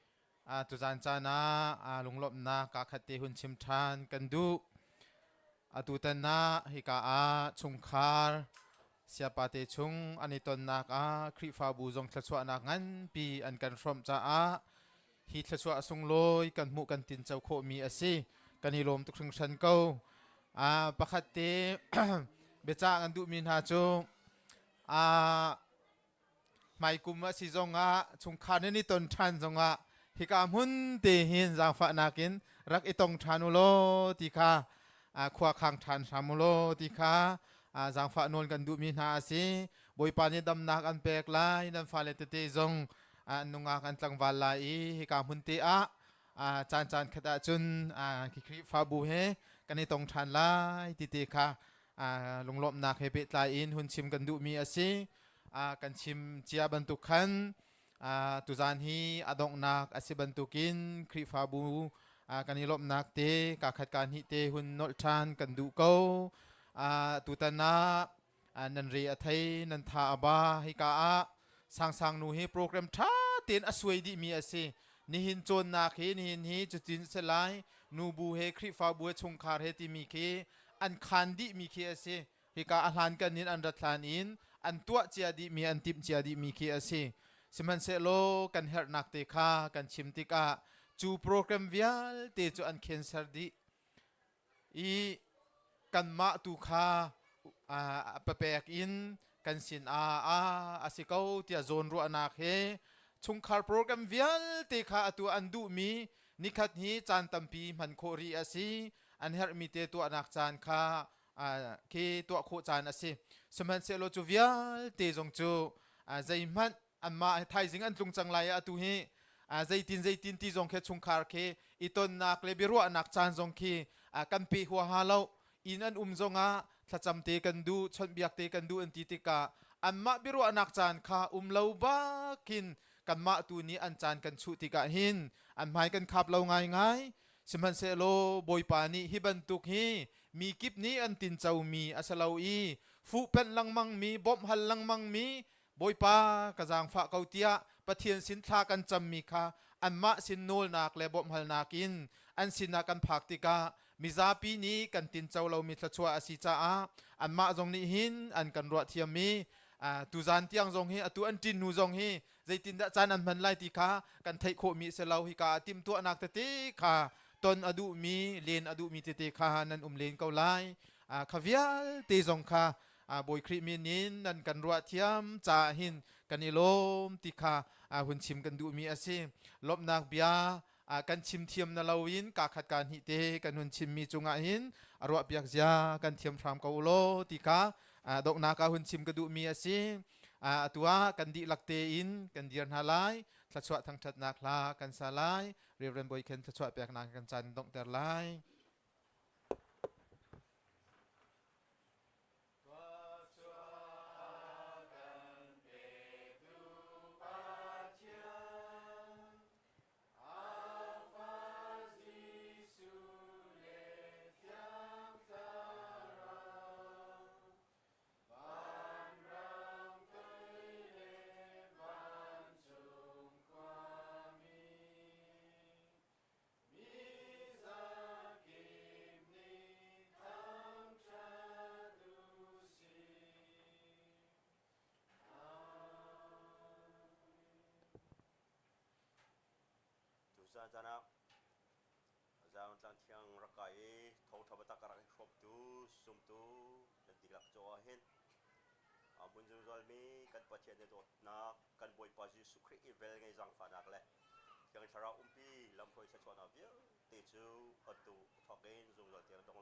tuzan caan ah lunglawmhnak kaa khat te hun chim ṭhan kan duh. Atutan ah hika ah chungkhar siapate chung an i tonnak ah Khrihfabu zong thluachuahnak nganpi an kan hrawmh caah hi thluachuah sunglawi kan hmuh kan tinco khawhmi a si. Kan i lawm tuk hringhran ko. Pakhat te biacah kan duhmi hna cu hmaikum a si zongah chungkhar nan i ton ṭhan zongah hika hmun te hin zaangfahnak in rak i tong ṭhan u law ti kha khua khang ṭhan hram u law ti kha zaangfah nawl kan duhmi hna a si. Bawipa nih damnak an pek lai, nan fale tete zong an nungak an tlangval lai i hika hmun te ah caan caan khat ahcun Khrihfabu he kan i tong ṭhan lai ti te kha lunglawmhnak he pehtlai in hun chim kan duhmi a si. Kan chim cia bantuk khan tuzan hi a donghnak a si bantukin Khrihfabu kan i lawmhnak te ka khat ka hnih te hun nolh ṭhan kan duh ko. Tutan ah nan re a thei nan tha a ba hika ah sangsang nu hi program ṭha tein a suai dihmi a si nihin cawnnak hi nihin hi cutin si lai nubu he Khrihfabu he chungkhar he timi khi an khan dihmi khi a si hika a hlan kan in an rat hlan in an tuah cia dihmi an timh cia dihmi khi a si sihmanhsehlaw kan herhnak te kha kan chim tikah cu program vialte cu an khenser dih i kanmah tu kha papek in kan sin ah a si ko tiah zawnruahnak he chungkhar program vialte kha atu an duhmi nikhat hi caan tampi hman khawh rih a si an herhmi te tuahnak caan kha khi tuah khawh caan a si sihmanhsehlaw cu vialte zong cu zeihmanh anmah thaizing an tlung cang lai atu hi zeitin zeitin ti zong khi chungkhar khi i tonnak le biaruahnak caan zong khi kan pe huaha lo inn an um zongah thlacam te kan duh chawnhbiak te kan duh an ti tikah anmah biaruahnak caan kha um lo bakin kanmah tu nih an caan kan chuh tikah hin an hmai kan khap lo ngaingai sihmanhsehlaw Bawipa nih hi bantuk hi mi kip nih an tincomi a si lo i fuhpenh lengmang mi bawmh hal lengmang mi Bawipa ka zaangfah ko tiah Pathian sin thla kan cammi kha anmah sin nawlnak le bawmhhalnak in an sinah kan phak tikah mizapi nih kan tinco lomi thluachuah a si caah anmah zong nih hin an kan ruah thiam i tuzan tiang zong hi atu an ṭin hnu zong hi zeitindah caan an hman lai ti kha kan theih khawhmi a si lo hika ah timhtuahnak tete kha ton a duhmi len a duhmi tete kha nan um len ko lai kha vialte zong kha Bawi Khrih min in nan kan ruah thiam caah hin kan i lawm ti kha hun chim kan duhmi a si. Lawmhnak bia kan chim thiam na loin ka khat ka hnih te kan hun chimmi cungah hin a ruahpiak zia kan thiam hram ko u law ti kha donghnak ah hun chim ka duhmi a si. Atu ah kan dihlak tein kan dir hna lai. Thluachuah thangṭhatnak hla kan sa lai. Reverend Bawi Khen thluachuah peknak kan caan donghter lai. Tuzaan caan ah Zion tlang thiang rak kai i thawngṭha biatak a rak i hrawmtu zumtu nan dihlak cungah hin a hmun zungzalmi kan Pathian i dawtnak, kan Bawipa Jesuh Khrih i velngei zaangfahnak le Thiang Thlarau umpi lamhruai thluachuahnak vialte cu atu thawk in zungzal tiang dong.